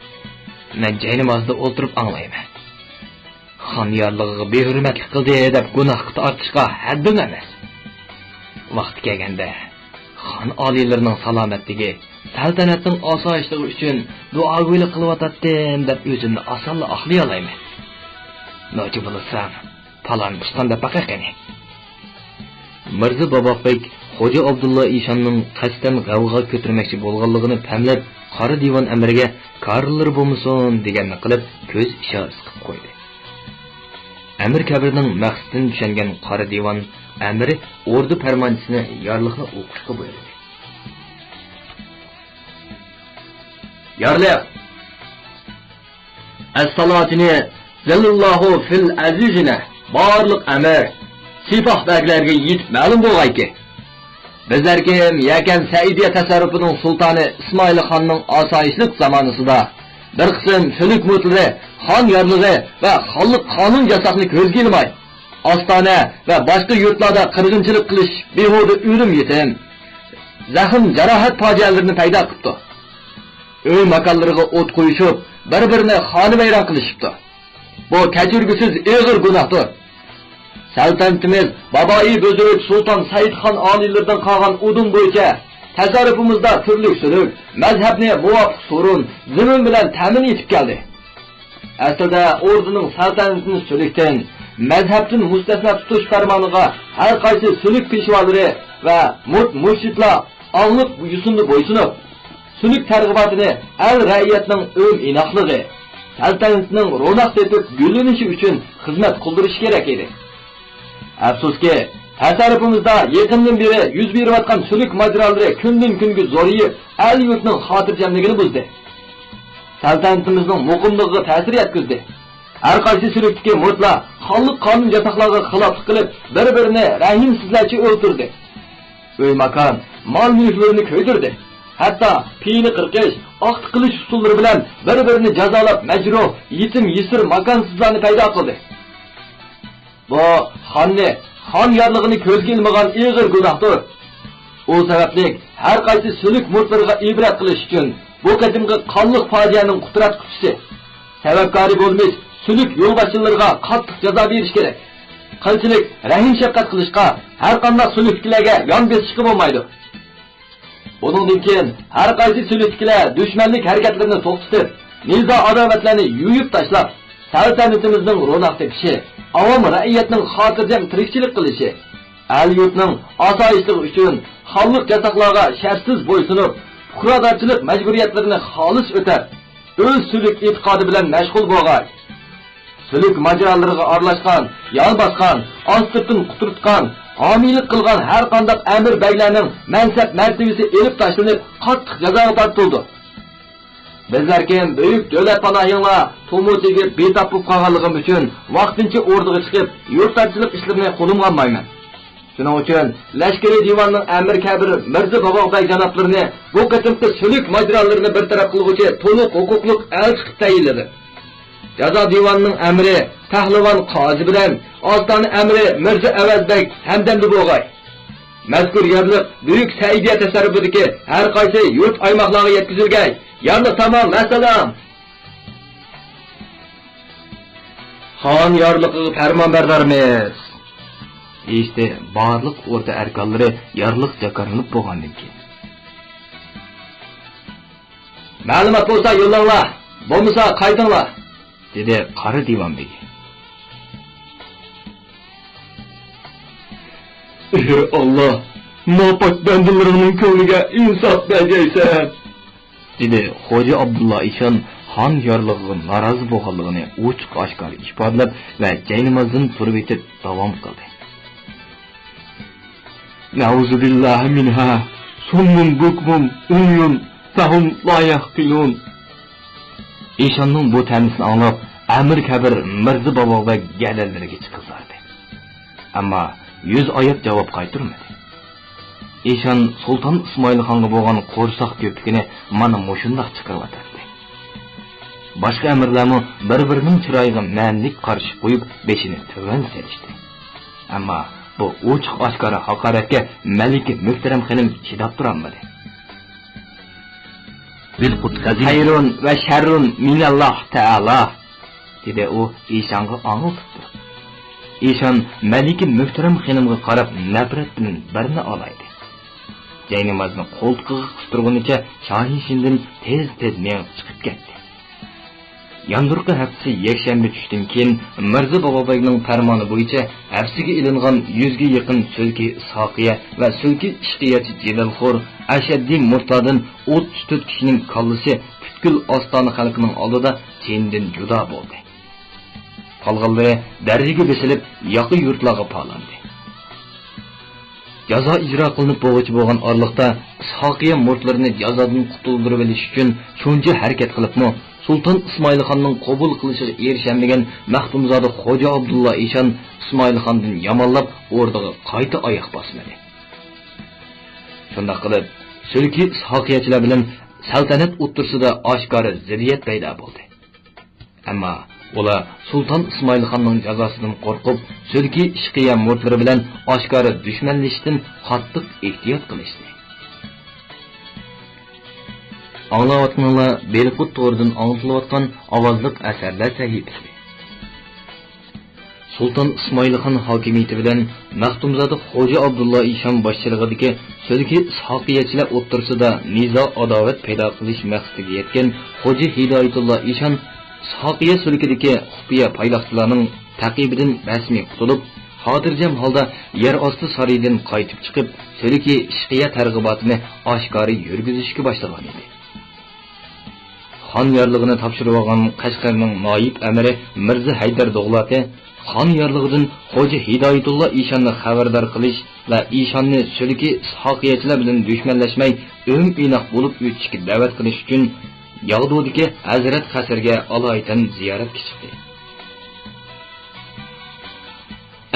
مەن جاينامازدا ئولتۇرۇپ ئاڭلايمەن. خان يارلىقىغا بىھۆرمەتلىك قىلدى دەپ گۇناھقا تارتىشقا ھەددىڭ ئەمەس. ۋاقتى كەلگەندە، خان ئالىيلىرىنىڭ سالامەتلىكى، سەلتەنەتنىڭ ئاسايىشلىقى ئۈچۈن دۇئاگويلۇق قىلىۋاتاتتىم دەپ ئۆزۈمنى ئاسانلا ئاقلىيالايمەن. نوچى بولسام، پالان پۇشقان دەپ باقاي قېنى. مىرزا باباق بەگ خوجا ئابدۇللا ئىشاننىڭ قەستەن غەۋغا كۆتۈرمەكچى بولغانلىقىنى پەملەپ، قارا دىۋان ئەمرىگە كارىلىرى بولمىسۇن دېگەننى قىلىپ، كۆز ئىشارىسى قىلىپ قويدى. ئەمىر كەبىرنىڭ مەقسىتىنى چۈشەنگەن قارا دىۋان ئەمىرى ئوردا پەرمانچىسىنى يارلىقنى ئوقۇشقا بۇيرۇدى. يارلىق! ئەسسالاتىنى زىللاللاھۇ فىل ئەزىزىنە، بارلىق ئەمىر، سىپاھ بەگلەرگە يېتىپ مەلۇم بولغايكى، بىزلەركىم يەكەن سەئىدىيە تەسەررۇپىنىڭ سۇلتانى ئىسمائىل خاننىڭ ئاسايىشلىق زامانىسىدا بىر قىسىم سۈلۈك مۇتلىرى خان يارلىقى ۋە خانلىق قانۇن ياساقنى كۆزگە ئىلماي، ئاستانە ۋە باشقا يۇرتلاردا قىرغىنچىلىق قىلىش، بىھۇدە ئۆلۈم يېتىم، زەخىم جاراھەت پاجىئەلىرىنى پەيدا قىپتۇ. ئۆي ماكانلىرىغا ئوت قويۇشۇپ، بىر-بىرىنى خانىۋەيران قىلىشىپتۇ. بۇ كەچۈرگۈسىز ئېغىر گۇناھتۇر. سەلتەنىتىمىز بابايى بۈزرۈك سۇلتان سەئىدخان ئالىيلىرىدىن قالغان ئۇدۇم بويىچە تەسەررۇپىمىزدا تۈرلۈك سۈلۈك، مەزھەپنى مۇۋاپىق سورۇن، زېمىن بىلەن تەمىن ئېتىپ كەلدى. ئەسلىدە ئوردىنىڭ سەلتەنىتىنى سۈلۈكتىن، مەزھەپتىن مۇستەسنا تۇتۇش پەرمانىغا ھەر قايسى سۈلۈك پېشۋالىرى ۋە مۇرت مۇرشىدلار ئاڭلىق يوسۇندا بويسۇنۇپ، سۈلۈك تەرغىباتىنى ئەل رەئىيەتنىڭ ئۆم ئىناقلىقى، سەلتەنىتىنىڭ روناق تېپىپ گۈللىنىشى ئۈچۈن خىزمەت قىلدۇرۇشى كېرەك ئىدى. ئەپسۇسكى، تەسەررۇپىمىزدا يېقىندىن بېرى يۈز بېرىۋاتقان سۈلۈك ماجىرالىرى كۈندىن-كۈنگە زورىيىپ، ئەل-يۇرتنىڭ خاتىرجەملىكىنى بۇزدى. سەلتەنىتىمىزنىڭ مۇقىملىقىغا تەسىر يەتكۈزدى. ھەر قايسى سۈلۈكتىكى مۇرتلار خانلىق قانۇن ياتاقلارغا خىلاپلىق قىلىپ، بىر-بىرىنى رەھىمسىزلەرچە ئۆلتۈردى. ئۆي-ماكان، مال-مۈلۈكلىرىنى كۆيدۈردى. ھەتتا پىيىنى قىرقىش، ئاقتىق قىلىش ئۇسۇللىرى بىلەن بىر-بىرىنى جازالاپ، مەجرۇھ، يېتىم-يېسىر، ماكانسىزلارنى پەيدا قىلدى. بۇ خاننى، خان يارلىقىنى كۆزگە ئىلمىغان ئېغىر گۇناھتۇر. ئۇ سەۋەبلىك ھەر قايسى سۈلۈك مۇرتلىرىغا ئىبرەت قىلىش ئۈچۈن بۇ قېتىمقى قانلىق پاجىئەنىڭ قۇتراتقۇچىسى، سەۋەبكارى بولمىش سۈلۈك يولباشچىلىرىغا قاتتىق جازا بېرىش كېرەك. قىلچىلىك رەھىم-شەپقەت قىلىشقا، ھەر قانداق سۈلۈكتىكىلەرگە يان بېسىشقا بولمايدۇ. بۇنىڭدىن كېيىن ھەر قايسى سۈلۈكتىكىلەر دۈشمەنلىك ھەرىكەتلىرىنى توختىتىپ، نىزا-ئاداۋەتلەرنى يۇيۇپ تاشلاپ، سەلتەنىتىمىزنىڭ روناق تېپىشى، ئاۋام رەئىيەتنىڭ خاتىرجەم تىرىكچىلىك قىلىشى، ئەل-يۇرتنىڭ ئاسايىشلىقى ئۈچۈن خانلىق ياتاقلارغا شەرتسىز بويسۇنۇپ، پۇقرادارچىلىق مەجبۇرىيەتلىرىنى خالىس ئۆتەپ، ئۆز سۈلۈك ئېتىقادى بىلەن مەشغۇل بولغاي. سۈلۈك ماجىرالىرىغا ئارىلاشقان، يان باسقان، ئاستىرتىن قۇترۇتقان، ھامىيلىق قىلغان ھەر قانداق ئەمىر بەگلەرنىڭ مەنسەپ مەرتىۋىسى ئېلىپ تاشلىنىپ، قاتتىق جازاغا تارتىلىدۇ. بىزلەركىن بۈيۈك دۆلەت پاناھىڭلار تومۇر تېگىپ بىتاپ بولۇپ قالغانلىقىم ئۈچۈن ۋاقتىنچە ئوردىغا چىقىپ، يۇرتدارچىلىق ئىشلىرىنى قولۇمغا ئالمايمەن. شۇنىڭ ئۈچۈن لەشكىرىي دىۋاننىڭ ئەمىر كەبىر مىرزا باباق بەگ جانابلىرىنى بۇ قېتىمقى سۈلۈك ماجىرالىرىنى بىر تەرەپ قىلغۇچى تولۇق ھوقۇقلۇق ئەلچى قىلىپ تەيىنلىدىم. جازا دىۋانىنىڭ ئەمىرى پەھلىۋان قازى بىلەن ئاستانە ئەمىرى مىرزا ئەۋەز بەگ ھەمدەمدە بولغاي. مەزكۇر يارلىق بۈيۈك سەئىدىيە تەسەررۇپىدىكى ھەر قايسى يۇرت ئايماقلارغا يەتكۈزۈلگەي. يارلىق تامام ۋەسسالام! خان يارلىقىغا پەرمانبەردارمىز! دېيىشتى بارلىق ئوردا ئەركانلىرى يارلىق جاكارلىنىپ بولغاندىن كېيىن. مەلۇمات بولسا يوللاڭلار، بولمىسا قايتىڭلار! دېدى قارا دىۋان بېگى. ئېھ ئاللا، ناپاك بەندىلىرىڭنىڭ كۆڭلىگە ئىنساپ بەرگەيسەن! دېدى خوجا ئابدۇللا ئىشان خان يارلىقىغا نارازى بولغانلىقىنى ئوچۇق-ئاشكارا ئىپادىلەپ ۋە جاينامازدىن تۇرۇۋېتىپ داۋام قىلدى. نەئۇزۇبىللاھى مىنھا، سۇممۇن بۇكمۇن ئۇميۇن فەھۇم لا يەقىلۇن. ئىشاننىڭ بۇ تەنىسىنى ئاڭلاپ، ئەمىر كەبىر مىرزا باباق بەگ گەدەنلىرىگە چىقىپ باردى. ئەمما يۈز ئاياپ جاۋاب قايتۇرمىدى. ئىشان سۇلتان ئىسمائىل خانغا بولغان قورساق كۆپۈكىنى مانا مۇشۇنداق چىقىرىۋاتاتتى. باشقا ئەمىرلەرمۇ بىر-بىرىنىڭ چىرايىغا مەنىلىك قارىشى قويۇپ، بېشىنى تۆۋەن سېلىشتى. ئەمما بۇ ئوچۇق-ئاشكارا ھاقارەتكە مەلىكە مۆھتەرەم خېنىم چىداپ تۇرالمىدى. بىلقۇت خەزىنە. «خەيرۇن ۋە شەررۇن مىنەللاھ تەئالا»، دېدى ئۇ ئىشانغا ئاڭلىتىپ تۇرۇپ. ئىشان مەلىكە مۆھتەرەم خېنىمغا قاراپ نەپرەت بىلەن بىرنى ئالايدى. جاينامازنى قولتۇقىغا قىستۇرغىنىچە شاھىشىندىن تېز-تېز مېڭىپ چىقىپ كەتتى. ياندۇرقى ھەپتىسى يەكشەنبە چۈشتىن كېيىن مىرزا بابابەگنىڭ پەرمانى بويىچە ھەپسىگە ئېلىنغان يۈزگە يېقىن سۈلكى ئىسھاقىيە ۋە سۈلكى ئىشقىيەچى جېدەلخور ئەشەددىي مۇرتلاردىن ئوتتۇز تۆت كىشىنىڭ كاللىسى پۈتكۈل ئاستانە خەلقىنىڭ ئالدىدا تېنىدىن جۇدا بولدى. قالغانلىرى دەريىگە بېسىلىپ، ياقا يۇرتلارغا پالاندى. جازا ئىجرا قىلىنىپ بولغۇچە بولغان ئارىلىقتا، ئىسھاقىيە مۇرتلىرىنى جازادىن قۇتۇلدۇرۇۋېلىش ئۈچۈن شۇنچە ھەرىكەت قىلىپمۇ، سۇلتان ئىسمائىلخاننىڭ قوبۇل قىلىشىغا ئېرىشەلمىگەن مەختۇمزادە خوجا ئابدۇللا ئىشان ئىسمائىلخاندىن يامانلاپ، ئوردىغا قايتا ئاياق باسمىدى. شۇنداق قىلىپ، سۈلكى ئىسھاقىيەچىلەر بىلەن سەلتەنەت ئوتتۇرىسىدا ئاشكارا زىددىيەت پەيدا بولدى. ئەمما ئۇلار سۇلتان ئىسمائىلخاننىڭ جازاسىدىن قورقۇپ، سۈلكى ئىشقىيە مۇرتلىرى بىلەن ئاشكارا دۈشمەنلىشىشتىن قاتتىق ئېھتىيات قىلىشتى. ئاڭلاۋاتقىنىڭلار بېلىققۇت تورىدىن ئاڭلىتىلىۋاتقان ئاۋازلىق ئەسەرلەر سەھىپىسى. سۇلتان ئىسمائىلخان ھاكىمىيىتى بىلەن مەختۇمزادە خوجا ئابدۇللا ئىشان باشچىلىقىدىكى سۈلكى ئىسھاقىيەچىلەر ئوتتۇرىسىدا نىزا-ئاداۋەت پەيدا قىلىش مەقسىتىگە يەتكەن خوجا ھىدايەتۇللا ئىشان ئىسھاقىيە سۈلكىدىكى خۇپىيە پايلاقچىلارنىڭ تەقىبىدىن رەسمىي قۇتۇلۇپ، خاتىرجەم ھالدا يەر ئاستى سارىيىدىن قايتىپ چىقىپ، سۈلكى ئىشقىيە تەرغىباتىنى ئاشكارا يۈرگۈزۈشكە باشلىغان ئىدى. خان يارلىقىنى تاپشۇرۇۋالغان قەشقەرنىڭ نايىب ئەمىرى مىرزا ھەيدەر دوغلاتى خان يارلىقىدىن خوجا ھىدايەتۇللا ئىشاننى خەۋەردار قىلىش ۋە ئىشاننى سۈلكى ئىسھاقىيەچىلەر بىلەن دۈشمەنلەشمەي، ئۆم-ئىناق بولۇپ ئۆتۈشكە دەۋەت قىلىش ئۈچۈن ياغدۇدىكى ھەزرەت قەسرىگە ئالايىتەن زىيارەتكە چىقتى.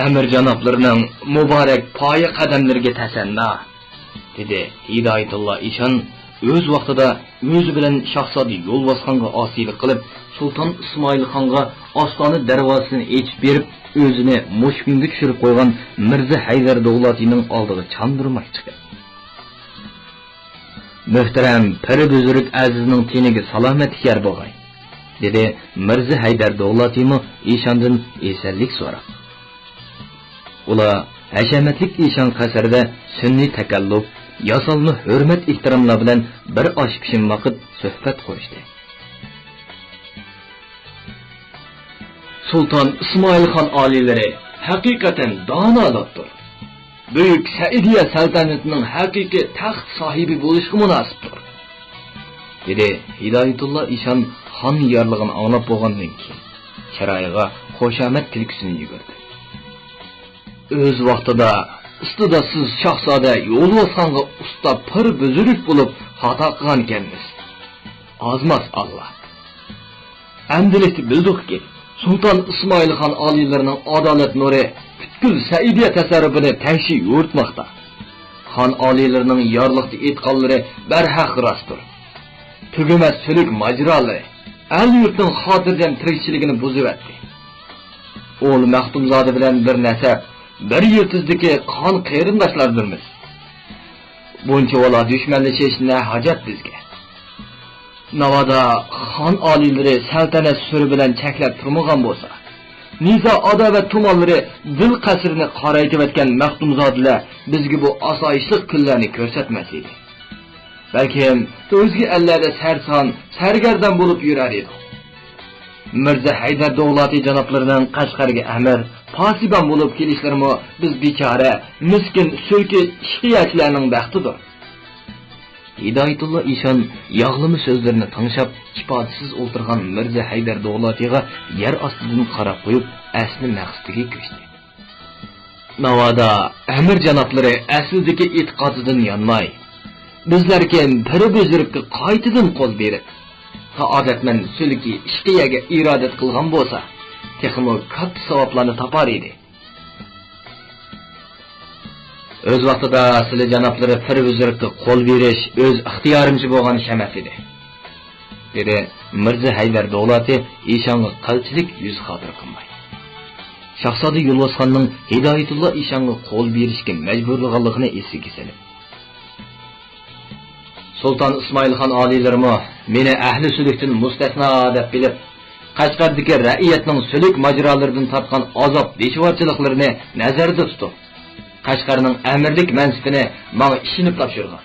«ئەمىر جانابلىرىنىڭ مۇبارەك پايە قەدەملىرىگە تەسەننا!» دېدى ھىدايەتۇللا ئىشان ئۆز ۋاقتىدا ئۆزى بىلەن شاھزادە يولۋاسخانغا ئاسىيلىق قىلىپ، سۇلتان ئىسمائىلخانغا ئاستانە دەرۋازىسىنى ئېچىپ بېرىپ، ئۆزىنى مۇشۇ كۈنگە چۈشۈرۈپ قويغان مىرزا ھەيدەر دوغلاتىنىڭ ئالدىغا چاندۇرماي چىقىپ. «مۆھتەرەم پىر بۈزرۈك ئەزىزنىڭ تېنىگە سالامەتلىك يار بولغاي!» دېدى مىرزا ھەيدەر دوغلاتىمۇ ئىشاندىن ئېسەنلىك سوراپ. ئۇلار ھەشەمەتلىك ئىشان قەسرىدە سۈنئىي تەكەللۇپ، ياسالما ھۆرمەت-ئېھتىراملار بىلەن بىر ئاش پىشىم ۋاقىت سۆھبەت قۇرۇشتى. سۇلتان ئىسمائىلخان ئالىيلىرى ھەقىقەتەن دانالاردۇر. بۈيۈك سەئىدىيە سەلتەنىتىنىڭ ھەقىقىي تەخت ساھىبى بولۇشقا مۇناسىپتۇر، دېدى ھىدايەتۇللا ئىشان خان يارلىقىنى ئاڭلاپ بولغاندىن كېيىن، چىرايىغا خۇشامەت كۈلكىسىنى يۈگۈردى. ئۆز ۋاقتىدا ئىستىداتسىز شاھزادە يولۋاسخانغا ئۇستا پىر بۈزرۈك بولۇپ خاتا قىلغانىكەنمىز. ئازماس ئاللا. ئەمدىلىكتە بىلدۇقكى، سۇلتان ئىسمائىلخان ئالىيلىرىنىڭ ئادالەت نۇرى پۈتكۈل سەئىدىيە تەسەررۇپىنى تەكشى يورۇتماقتا. خان ئالىيلىرىنىڭ يارلىقتا ئېيتقانلىرى بەرھەق راستتۇر. تۈگىمەس سۈلۈك ماجىرالىرى ئەل-يۇرتنىڭ خاتىرجەم تىرىكچىلىكىنى بۇزۇۋەتتى. ئوغلى مەختۇمزادە بىلەن بىر نەسەب، بىر يىلتىزدىكى قان قېرىنداشلاردۇرمىز. بۇنچىۋالا دۈشمەنلىشىش نە ھاجەت بىزگە؟ ناۋادا خان ئالىيلىرى سەلتەنەت سۈرى بىلەن چەكلەپ تۇرمىغان بولسا، نىزا-ئاداۋەت تۇمانلىرى دىل قەسرىنى قارايتىۋەتكەن مەختۇمزادىلەر بىزگە بۇ ئاسايىشلىق كۈنلەرنى كۆرسەتمەس ئىدى. بەلكىم ئۆزگە ئەللەردە سەرسان، سەرگەردان بولۇپ يۈرەر ئىدۇق. مىرزا ھەيدەر دوغلاتى جانابلىرىنىڭ قەشقەرگە ئەمىر، پاسىبان بولۇپ كېلىشلىرىمۇ بىز بىچارە، مىسكىن، سۈلكى ئىشقىيەچىلەرنىڭ بەختىدۇر. ھىدايەتۇللا ئىشان ياغلىما سۆزلىرىنى تىڭشاپ، ئىپادىسىز ئولتۇرغان مىرزا ھەيدەر دوغلاتىغا يەر ئاستىدىن قاراپ قويۇپ، ئەسلى مەقسىتىگە كۆچتى. ناۋادا ئەمىر جانابلىرى ئەسلىدىكى ئېتىقادىدىن يانماي، بىزلەركىن پىر بۈزرۈككە قايتىدىن قول بېرىپ، سائادەتمەن سۈلكى ئىشقىيەگە ئىرادەت قىلغان بولسا، تېخىمۇ كاتتا ساۋابلارنى تاپار ئىدى. ئۆز ۋاقتىدا سىلى جانابلىرى پىر بۈزرۈككە قول بېرىش ئۆز ئىختىيارىمچە بولغان ئىش ئەمەس ئىدى. دېدى مىرزا ھەيدەر دوغلاتى ئىشانغا قىلچىلىك يۈز خاتىرە قىلماي. شاھزادە يولۋاسخاننىڭ ھىدايەتۇللا ئىشانغا قول بېرىشكە مەجبۇرلىغانلىقىنى ئېسىگە سېلىپ. سۇلتان ئىسمائىلخان ئالىيلىرىمۇ مېنى ئەھلى سۈلۈكتىن مۇستەسنا دەپ بىلىپ، قەشقەردىكى رەئىيەتنىڭ سۈلۈك ماجىرالىرىدىن تارتقان ئازاب بېسىۋارچىلىقلىرىنى نەزەردە تۇتۇپ، قەشقەرنىڭ ئەمىرلىك مەنسىپىنى ماڭا ئىشىنىپ تاپشۇرغان.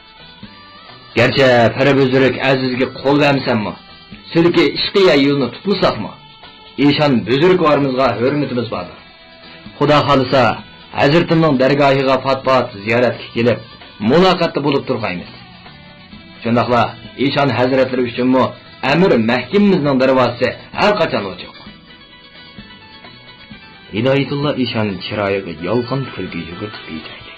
گەرچە پىرى بۈزرۈك ئەزىزگە قول بەرمىسەممۇ، سۈلكى ئىشقىيە يولىنى تۇتمىساقمۇ، ئىشان بۈزرۈكۋارىمىزغا ھۆرمىتىمىز باردۇر. خۇدا خالىسا، ھەزرىتىمنىڭ دەرگاھىغا پات-پات زىيارەتكە كېلىپ، مۇلاقاتتا بولۇپ تۇرغايمىز. شۇنداقلا ئىشان ھەزرەتلىرى ئۈچۈنمۇ ئەمىر مەھكىمىمىزنىڭ دەرۋازىسى ھەر قاچان ئوچۇق. ھىدايەتۇللا ئىشان چىرايىغا يالقۇن كۈلكە يۈگۈرتۈپ ئىجايدى.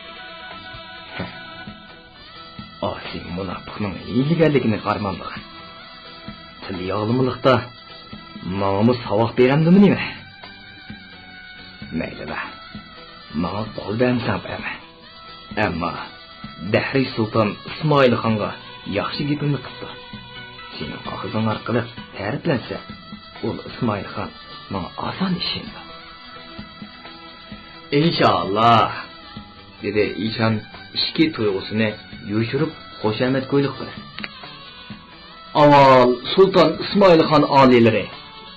ئاسىي مۇناپىقنىڭ ھىيلىگەرلىكىنى قارىمامدىغان. تىل ياغلىمىلىقتا ماڭىمۇ ساۋاق بېرەمدىمۇ نېمە؟ مەيلىلا، ماڭا قول بەرمىسەڭ بەرمە. ئەمما دەھرىي سۇلتان ئىسمائىلخانغا ياخشى گېپىمنى قىپتۇ. سېنىڭ ئاغزىڭ ئارقىلىق تەرىپلەنسە، ئۇل ئىسمائىلخان ماڭا ئاسان ئىشىنىدۇ. ئىنشائاللا، دېدى ئىشان ئىچكى تۇيغۇسىنى يوشۇرۇپ خۇشامەتگويلۇق بىلەن. ئاۋۋال سۇلتان ئىسمائىلخان ئالىيلىرى،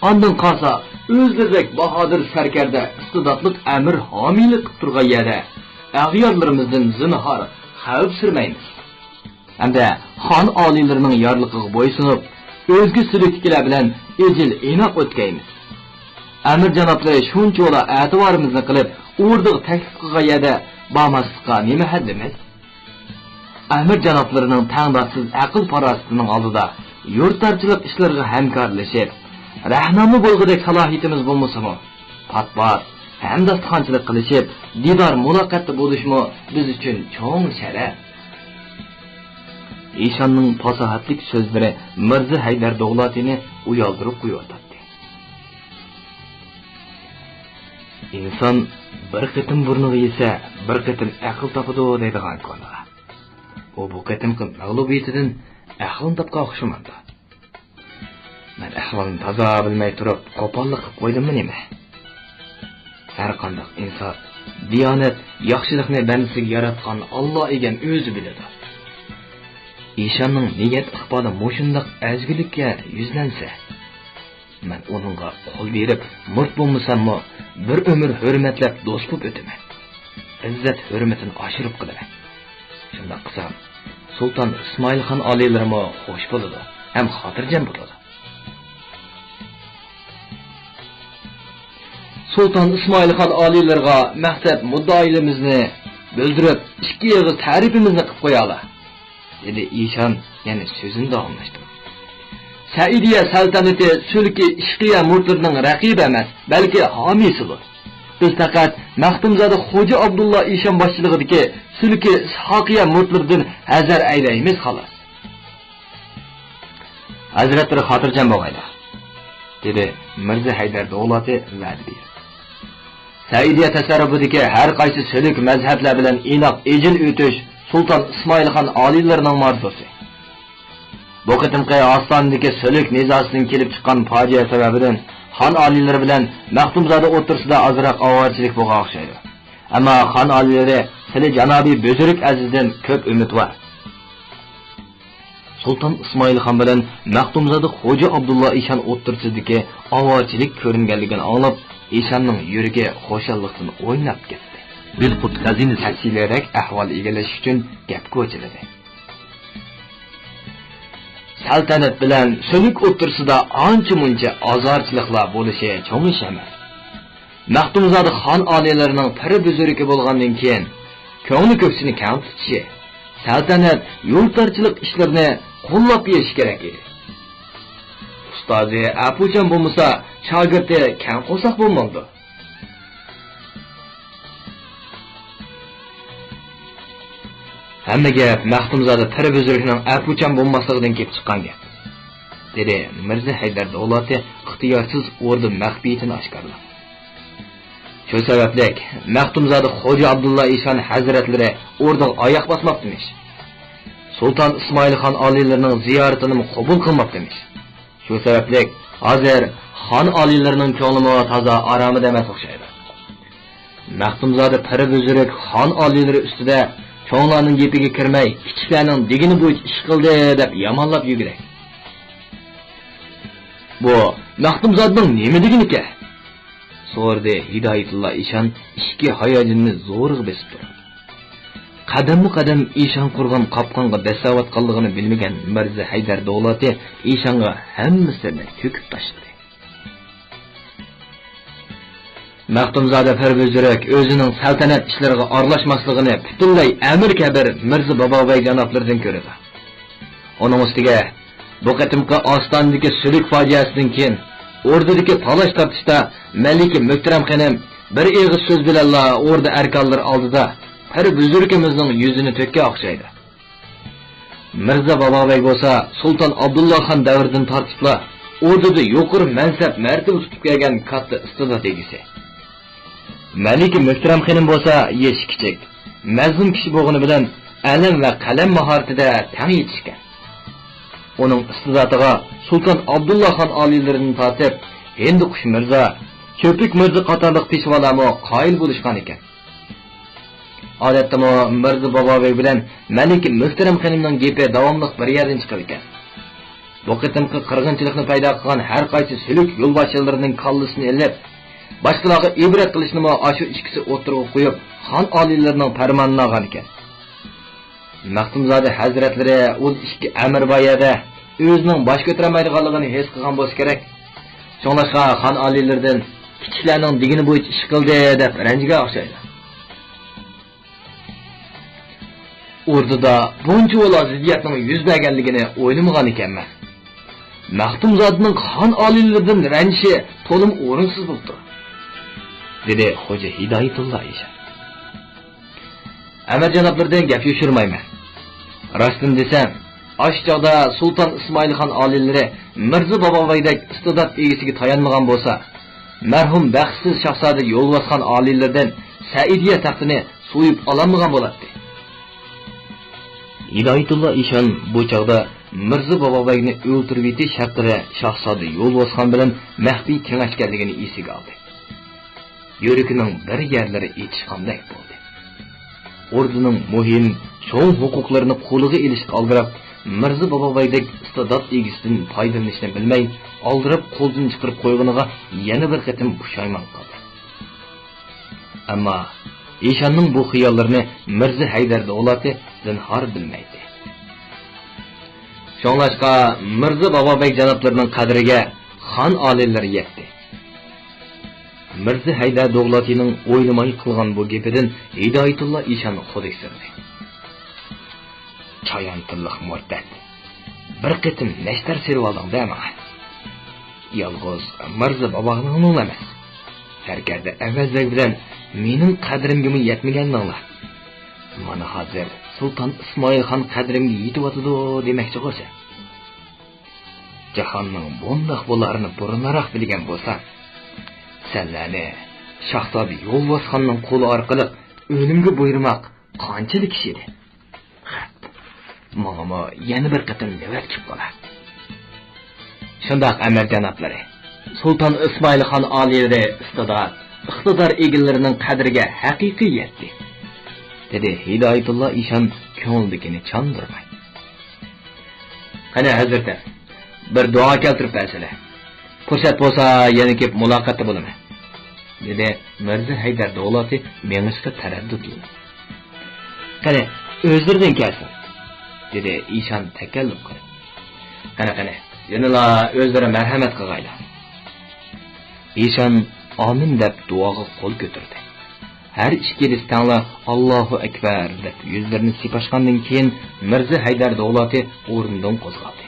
ئاندىن قالسا ئۆزلىرىدەك باھادىر سەركەردە، ئىستىداتلىق ئەمىر ھامىيلىق قىلىپ تۇرغان يەردە ئەغيارلىرىمىزدىن زىنھار خەۋپسىرىمەيمىز. ھەمدە خان ئالىيلىرىنىڭ يارلىقىغا بويسۇنۇپ، ئۆزگە سۈلۈكتىكىلەر بىلەن ئىجىل ئىناق ئۆتكەيمىز. ئەمىر جانابلىرى شۇنچىۋالا ئەتىۋارىمىزنى قىلىپ، ئوردىغا تەكلىپ قىلغان يەردە بارماسلىققا نېمە ھەددىمىز؟ ئەمىر جانابلىرىنىڭ تەڭداشسىز ئەقىل-پاراسىتىنىڭ ئالدىدا يۇرتلارچىلىق ئىشلىرىغا ھەمكارلىشىپ، رەھنامە بولغۇدەك سالاھىيىتىمىز بولمىسىمۇ، پات-پات ھەمداستىخانچىلىق قىلىشىپ، دىدار-مۇلاقاتتا بولۇشمۇ بىز ئۈچۈن چوڭ شەرەپ. ئىشاننىڭ پاساھەتلىك سۆزلىرى مىرزا ھەيدەر دوغلاتىنى ئۇيالدۇرۇپ قويۇۋاتاتتى. ئىنسان بىر قېتىم بۇرنىغا يېسە، بىر قېتىم ئەقىل تاپىدۇ دەيدىغان كونا. ئۇ بۇ قېتىمقى مەغلۇبىيىتىدىن ئەقلىنى تاپقان ئوخشىمامدۇ؟ مەن ئەھۋالنى تازا بىلمەي تۇرۇپ، قوپاللىق قىلىپ قويدۇممۇ نېمە؟ ھەرقانداق ئىنساپ، دىيانەت، ياخشىلىقنى بەندىسىگە ياراتقان ئاللا ئىگەم ئۆزى بىلىدۇ. ئىشاننىڭ نىيەت ئىقبالى مۇشۇنداق ئەزگۈلۈككە يۈزلەنسە، مەن ئۇنىڭغا قول بېرىپ، مۇرت بولمىساممۇ، بىر ئۆمۈر ھۆرمەتلەپ دوست بولۇپ ئۆتىمەن. ئىززەت-ھۆرمىتىنى ئاشۇرۇپ قىلىمەن. شۇنداق قىلسام، سۇلتان ئىسمائىلخان ئالىيلىرىمۇ خوش بولىدۇ ھەم خاتىرجەم بولىدۇ. سۇلتان ئىسمائىلخان ئالىيلىرىغا مەقسەت مۇددىئايىمىزنى بىلدۈرۈپ، ئىككى ئېغىز تەرىپىمىزنى قىلىپ قويالا. دېدى ئىشان يەنە سۆزىنى داۋاملاشتۇرۇپ. سەئىدىيە سەلتەنىتى سۈلكى ئىشقىيە مۇرتلىرىنىڭ رەقىبى ئەمەس، بەلكى ھامىيسىدۇر. بىز پەقەت مەختۇمزادە خوجا ئابدۇللا ئىشان باشچىلىقىدىكى سۈلكى ئىسھاقىيە مۇرتلىرىدىن ھەزەر ئەيلەيمىز، خالاس. ھەزرەتلىرى خاتىرجەم بولغايلا، دېدى مىرزا ھەيدەر دوغلاتى ۋەدە بېرىپ. سەئىدىيە تەسەررۇپىدىكى ھەر قايسى سۈلۈك مەزھەپلەر بىلەن ئىناق ئىجىل ئۆتۈش سۇلتان ئىسمائىلخان ئالىيلىرىنىڭ ئارزۇسى. بۇ قېتىمقى ئاستانىدىكى سۈلۈك نىزاسىدىن كېلىپ چىققان پاجىئە سەۋەبىدىن خان ئالىيلىرى بىلەن مەختۇمزادە ئوتتۇرىسىدا ئازراق ئاۋارىچىلىك بولغان ئوخشايدۇ. ئەمما خان ئالىيلىرى خېلى جانابىي بۈزرۈك ئەزىزدىن كۆپ ئۈمىدۋار. سۇلتان ئىسمائىلخان بىلەن مەختۇمزادە خوجا ئابدۇللا ئىشان ئوتتۇرىسىدىكى ئاۋارىچىلىك كۆرۈنگەنلىكىنى ئاڭلاپ، ئىشاننىڭ يۈرىكى خۇشاللىقتىن ئويناپ كەتتى. بىلقۇت خەزىنىسى تەپسىلىيرەك ئەھۋال ئىگىلەش ئۈچۈن گەپ كوچىلىدى. سەلتەنەت بىلەن سۈلۈك ئوتتۇرىسىدا ئانچە-مۇنچە ئازارچىلىقلار بولۇشى چوڭ ئىش ئەمەس. مەختۇمزادە خان ئالىيلىرىنىڭ پىرى بۈزرۈكى بولغاندىن كېيىن، كۆڭلى كۆكسىنى كەڭ تۇتۇشى، سەلتەنەت يۇرتلارچىلىق ئىشلىرىنى قوللاپ بېرىشى كېرەك ئىدى. ئۇستازى ئەپۇچان بولمىسا، شاگىرتى كەڭ قورساق بولمامدۇ؟ ھەممە گەپ مەختۇمزادە پىرى بۈزرۈكنىڭ ئەپۇچان بولماسلىقىدىن كېلىپ چىققان گەپ، دېدى مىرزا ھەيدەر دولاتى ئىختىيارسىز ئوردا مەخپىيىتىنى ئاشكارىلاپ. شۇ سەۋەبلىك مەختۇمزادە خوجا ئابدۇللا ئىشان ھەزرەتلىرى ئوردىغا ئاياق باسماپتىمىش. سۇلتان ئىسمائىل خان ئالىيلىرىنىڭ زىيارىتىنىمۇ قوبۇل قىلماپتىمىش. شۇ سەۋەبلىك ھازىر خان ئالىيلىرىنىڭ كۆڭلىمۇ تازا ئارامىدا ئەمەس ئوخشايدۇ. مەختۇمزادە پىر بۈزرۈك خان ئالىيلىرى ئۈستىدە چوڭلارنىڭ گېپىگە كىرمەي، كىچىكلەرنىڭ دېگىنى بويىچە ئىش قىلدى دەپ يامانلاپ يۈگرەي. بۇ مەختۇمزادىنىڭ نېمە دېگىنىكەن؟ سورىدى ھىدايەتۇللا ئىشان ئىچكى ھاياجىنىنى زورىغا بېسىپ تۇرۇپ. قەدەممۇ قەدەم ئىشان قۇرغان قاپقانغا دەسسەۋاتقانلىقىنى بىلمىگەن مىرزا ھەيدەر دولاتى ئىشانغا ھەممە سىرنى تۆكۈپ تاشلىدى. مەختۇمزادە پىر بۈزرۈك ئۆزىنىڭ سەلتەنەت ئىشلىرىغا ئارىلاشماسلىقىنى پۈتۈنلەي ئەمىر كەبىر مىرزا بابابەگ جانابلىرىدىن كۆرىدۇ. ئۇنىڭ ئۈستىگە، بۇ قېتىمقى ئاستانىدىكى سۈلۈك پاجىئەسىدىن كېيىن، ئوردىدىكى تالاش-تارتىشتا مەلىكە مۆھتەرەم خېنىم بىر ئېغىز سۆز بىلەنلا ئوردا ئەركانلىرى ئالدىدا پىر بۈزرۈكىمىزنىڭ يۈزىنى تۆككەن ئوخشايدۇ. مىرزا بابابەگ بولسا سۇلتان ئابدۇللا خان دەۋرىدىن تارتىپلا ئوردىدا يۇقىرى مەنسەپ مەرتىۋە تۇتۇپ كەلگەن كاتتا ئىستېدات ئىگىسى. مەلىكە مۆھتەرەم خېنىم بولسا يېشى كىچىك، مەزلۇم كىشى بولغىنى بىلەن ئەلەم ۋە قەلەم ماھارىتىدە تەڭ يېتىشكەن. ئۇنىڭ ئىستېداتىغا سۇلتان ئابدۇللا خان ئالىيلىرىدىن تارتىپ، ھىندىقۇش مىرزا، چۆپۈك مىرزا قاتارلىق پېشۋالارمۇ قايىل بولۇشقان ئىكەن. ئادەتتىمۇ مىرزا بابابەگ بىلەن مەلىكە مۆھتەرەم خېنىمنىڭ گېپى داۋاملىق بىر يەردىن چىقىدىكەن. بۇ قېتىمقى قىرغىنچىلىقنى پەيدا قىلغان ھەر قايسى سۈلۈك يولباشچىلىرىنىڭ كاللىسىنى ئېلىپ، باشقىلارغا ئىبرەت قىلىشنىمۇ ئاشۇ ئىككىسى ئوتتۇرىغا قويۇپ، خان ئالىيلىرىنىڭ پەرمانىنى ئالغانىكەن. مەختۇمزادە ھەزرەتلىرى ئۇ ئىككى ئەمىر بار يەردە ئۆزىنىڭ باش كۆتۈرەلمەيدىغانلىقىنى ھېس قىلغان بولسا كېرەك. شۇڭلاشقا خان ئالىيلىرىدىن كىچىكلەرنىڭ دېگىنى بويىچە ئىش قىلدى دەپ رەنجىگەن ئوخشايدۇ. ئوردىدا بۇنچىۋالا زىددىيەتنىڭ يۈز بەرگەنلىكىنى ئويلىمىغان ئىكەنمەن. مەختۇمزادىنىڭ خان ئالىيلىرىدىن رەنجىشى تولىمۇ ئورۇنسىز بولۇپتۇ، دېدى خوجا ھىدايەتۇللا ئىشان. ئەمىر جانابلىرىدىن گەپ يوشۇرمايمەن. راستىنى دېسەم، ئاشۇ چاغدا سۇلتان ئىسمائىل خان ئالىيلىرى مىرزا بابابەگدەك ئىستېدات ئىگىسىگە تايانمىغان بولسا، مەرھۇم بەختسىز شاھزادە يولۋاس خان ئالىيلىرىدىن سەئىدىيە تەختىنى سويۇپ ئالالمىغان بولاتتى. ھىدايەتۇللا ئىشان بۇ چاغدا مىرزا بابابەگنى ئۆلتۈرۈۋېتىش ھەققىدە شاھزادە يولۋاس خان بىلەن مەخپىي كېڭەشكەنلىكىنى ئېسىگە ئالدى. يۈرىكىنىڭ بىر يەرلىرى ئېچىشقاندەك بولدى. ئوردىنىڭ مۇھىم، چوڭ ھوقۇقلىرىنى قولىغا ئېلىشقا ئالدىراپ، مىرزا بابابەگدەك ئىستېدات ئىگىسىدىن پايدىلىنىشنى بىلمەي، ئالدىراپ قولدىن چىقىرىپ قويغىنىغا يەنە بىر قېتىم پۇشايمان قىلدى. ئەمما ئىشاننىڭ بۇ خىياللىرىنى مىرزا ھەيدەر دولاتى زىنھار بىلمەيتتى. شۇڭلاشقا مىرزا بابابەگ جانابلىرىنىڭ قەدرىگە خان ئالىيلىرى يەتتى. مىرزا ھەيدەر دوغلاتىنىڭ ئويلىماي قىلغان بۇ گېپىدىن ھىدايەتۇللا ئىشان خۇدۈكسىرىدى. چايان تىللىق مۇرتەت! بىر قېتىم نەشتەر سېلىۋالدىڭ-دە ماڭا. يالغۇز مىرزا باباڭنىڭلا ئەمەس، سەركەردە ئەۋەزلەر بىلەن مېنىڭ قەدرىمگىمۇ يەتمىگەنلىكىڭلار. مانا ھازىر سۇلتان ئىسمائىل خان قەدرىمگە يېتىۋاتىدۇ دېمەكچىغۇ سەن. جاھاننىڭ بۇنداق بولارىنى بۇرۇنراق بىلگەن بولسام، سەنلەرنى شاھزادە يولۋاسخاننىڭ قولى ئارقىلىق ئۆلۈمگە بۇيرۇماق قانچىلىك ئىش ئىدى. ماڭىمۇ يەنە بىر قېتىم نۆۋەت كېلىپ قالار. شۇنداق، ئەمىر جانابلىرى، سۇلتان ئىسمائىل خان ئالىيلىرى ئىستىدات، ئىقتىدار ئىگىلىرىنىڭ قەدرىگە ھەقىقىي يەتتى، دېدى ھىدايەتۇللا ئىشان كۆڭلىدىكىنى چاندۇرماي. قېنى، ھەزرىتىم، بىر دۇئا كەلتۈرۈپ بەرسىلە. پۇرسەت بولسا، يەنە كېلىپ مۇلاقاتتا بولىمەن، دېدى مىرزا ھەيدەر دوغلاتى مېڭىشقا تەرەددۇتلىنىپ. قېنى، ئۆزلىرىدىن كەلسۇن، دېدى ئىشان تەكەللۇپ قىلىپ. قېنى، قېنى، يەنىلا ئۆزلىرى مەرھەمەت قىلغايلا. ئىشان ئامىن دەپ دۇئاغا قول كۆتۈردى. ھەر ئىككىلىسى تەڭلا «ئاللاھۇ ئەكبەر» دەپ يۈزلىرىنى سىيپاشقاندىن كېيىن، مىرزا ھەيدەر دوغلاتى ئورنىدىن قوزغالدى.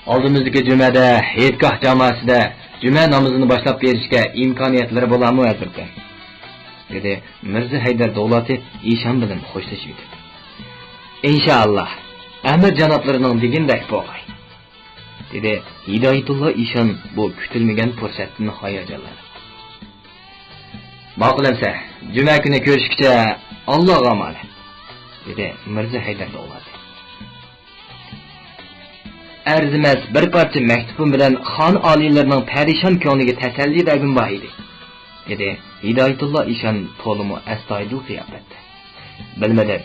ئالدىمىزدىكى جۈمەدە ھېيتگاھ جاماسىدە جۈمە نامىزىنى باشلاپ بېرىشكە ئىمكانىيەتلىرى بولارمۇ، ھەزرىتىم؟ دېدى مىرزا ھەيدەر دوغلاتى ئىشان بىلەن خوشلىشىۋېتىپ. ئىنشائاللا، ئەمىر جانابلىرىنىڭ دېگىنىدەك بولغاي، دېدى ھىدايەتۇللا ئىشان بۇ كۈتۈلمىگەن پۇرسەتتىن ھاياجانلىنىپ. ماقۇل ئەمسە، جۈمە كۈنى كۆرۈشكىچە ئاللاغا ئامانەت، دېدى مىرزا ھەيدەر دوغلاتى. ئەرزىمەس بىر پارچە مەكتۇپۇم بىلەن خان ئالىيلىرىنىڭ پەرىشان كۆڭلىگە تەسەللى بەرگۈم بار ئىدى، دېدى ھىدايەتۇللا ئىشان تولىمۇ ئەستايىدىل قىياپەتتە. بىلمىدىم،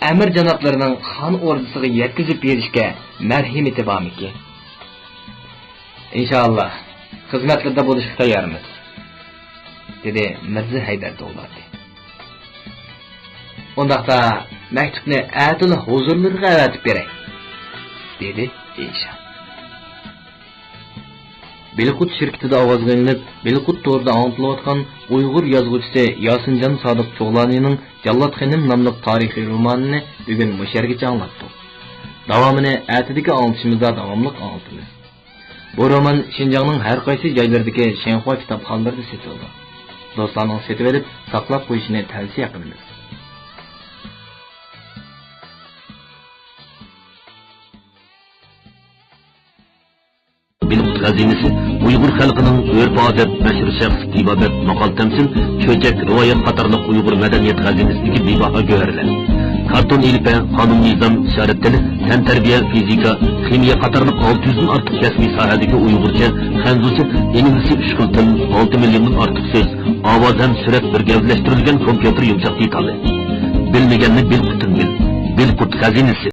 ئەمىر جانابلىرىنىڭ خان ئوردىسىغا يەتكۈزۈپ بېرىشكە مەرھىمىتى بارمىكىن؟ ئىنشائاللا، خىزمەتلىرىدە بولۇشقا تەييارمىز، دېدى مىرزا ھەيدەر دوغدادى. ئۇنداقتا، مەكتۇپنى ئەتىلا ھۇزۇرلىرىغا ئەۋەتىپ بېرەي، دېدى ئىشان. بىلقۇت شىركىتىدە ئاۋازغا ئېلىنىپ، بىلقۇت تورىدا ئاڭلىتىلىۋاتقان ئۇيغۇر يازغۇچىسى ياسىنجان سادىق چوغلانىنىڭ جاللات خېنىم ناملىق تارىخىي رومانىنى بۈگۈن مۇشۇ يەرگىچە ئاڭلاتتۇق. داۋامىنى ئەتىدىكى ئاڭلىتىشىمىزدا داۋاملىق ئاڭلىتىمىز. بۇ رومان شىنجاڭنىڭ ھەر قايسى جايلىرىدىكى شىنخۇا كىتابخانىلىرىدا سېتىلىدۇ. دوستلارنىڭ سېتىۋېلىپ ساقلاپ قويۇشىنى تەۋسىيە قىلىمىز. بىلقۇت خەزىنىسى ئۇيغۇر خەلقىنىڭ ئۆرپ-ئادەت، مەشھۇر شەخس، تېبابەت، ماقال-تەمسىل، چۆچەك، رىۋايەت قاتارلىق ئۇيغۇر مەدەنىيەت خەزىنىسىدىكى بىباھا گۆھەرلەر. كارتون ئېلىپبە، قانۇن-نىزام، ئىشارەت تىلى، تەنتەربىيە، فىزىكا، خىمىيە قاتارلىق ئالتە يۈزدىن ئارتۇق رەسمىي ساھەدىكى ئۇيغۇرچە، خەنزۇچە، ئىنگلىزچە ئۈچ خىل تىل، ئالتە مىليوندىن ئارتۇق سۆز، ئاۋاز ھەم سۈرەت بىر گەۋدىلەشتۈرۈلگەن كومپيۇتېر يۇمشاق دېتالى. بىلمىگەننى بىلقۇتتىن بىل. بىلقۇت خەزىنىسى.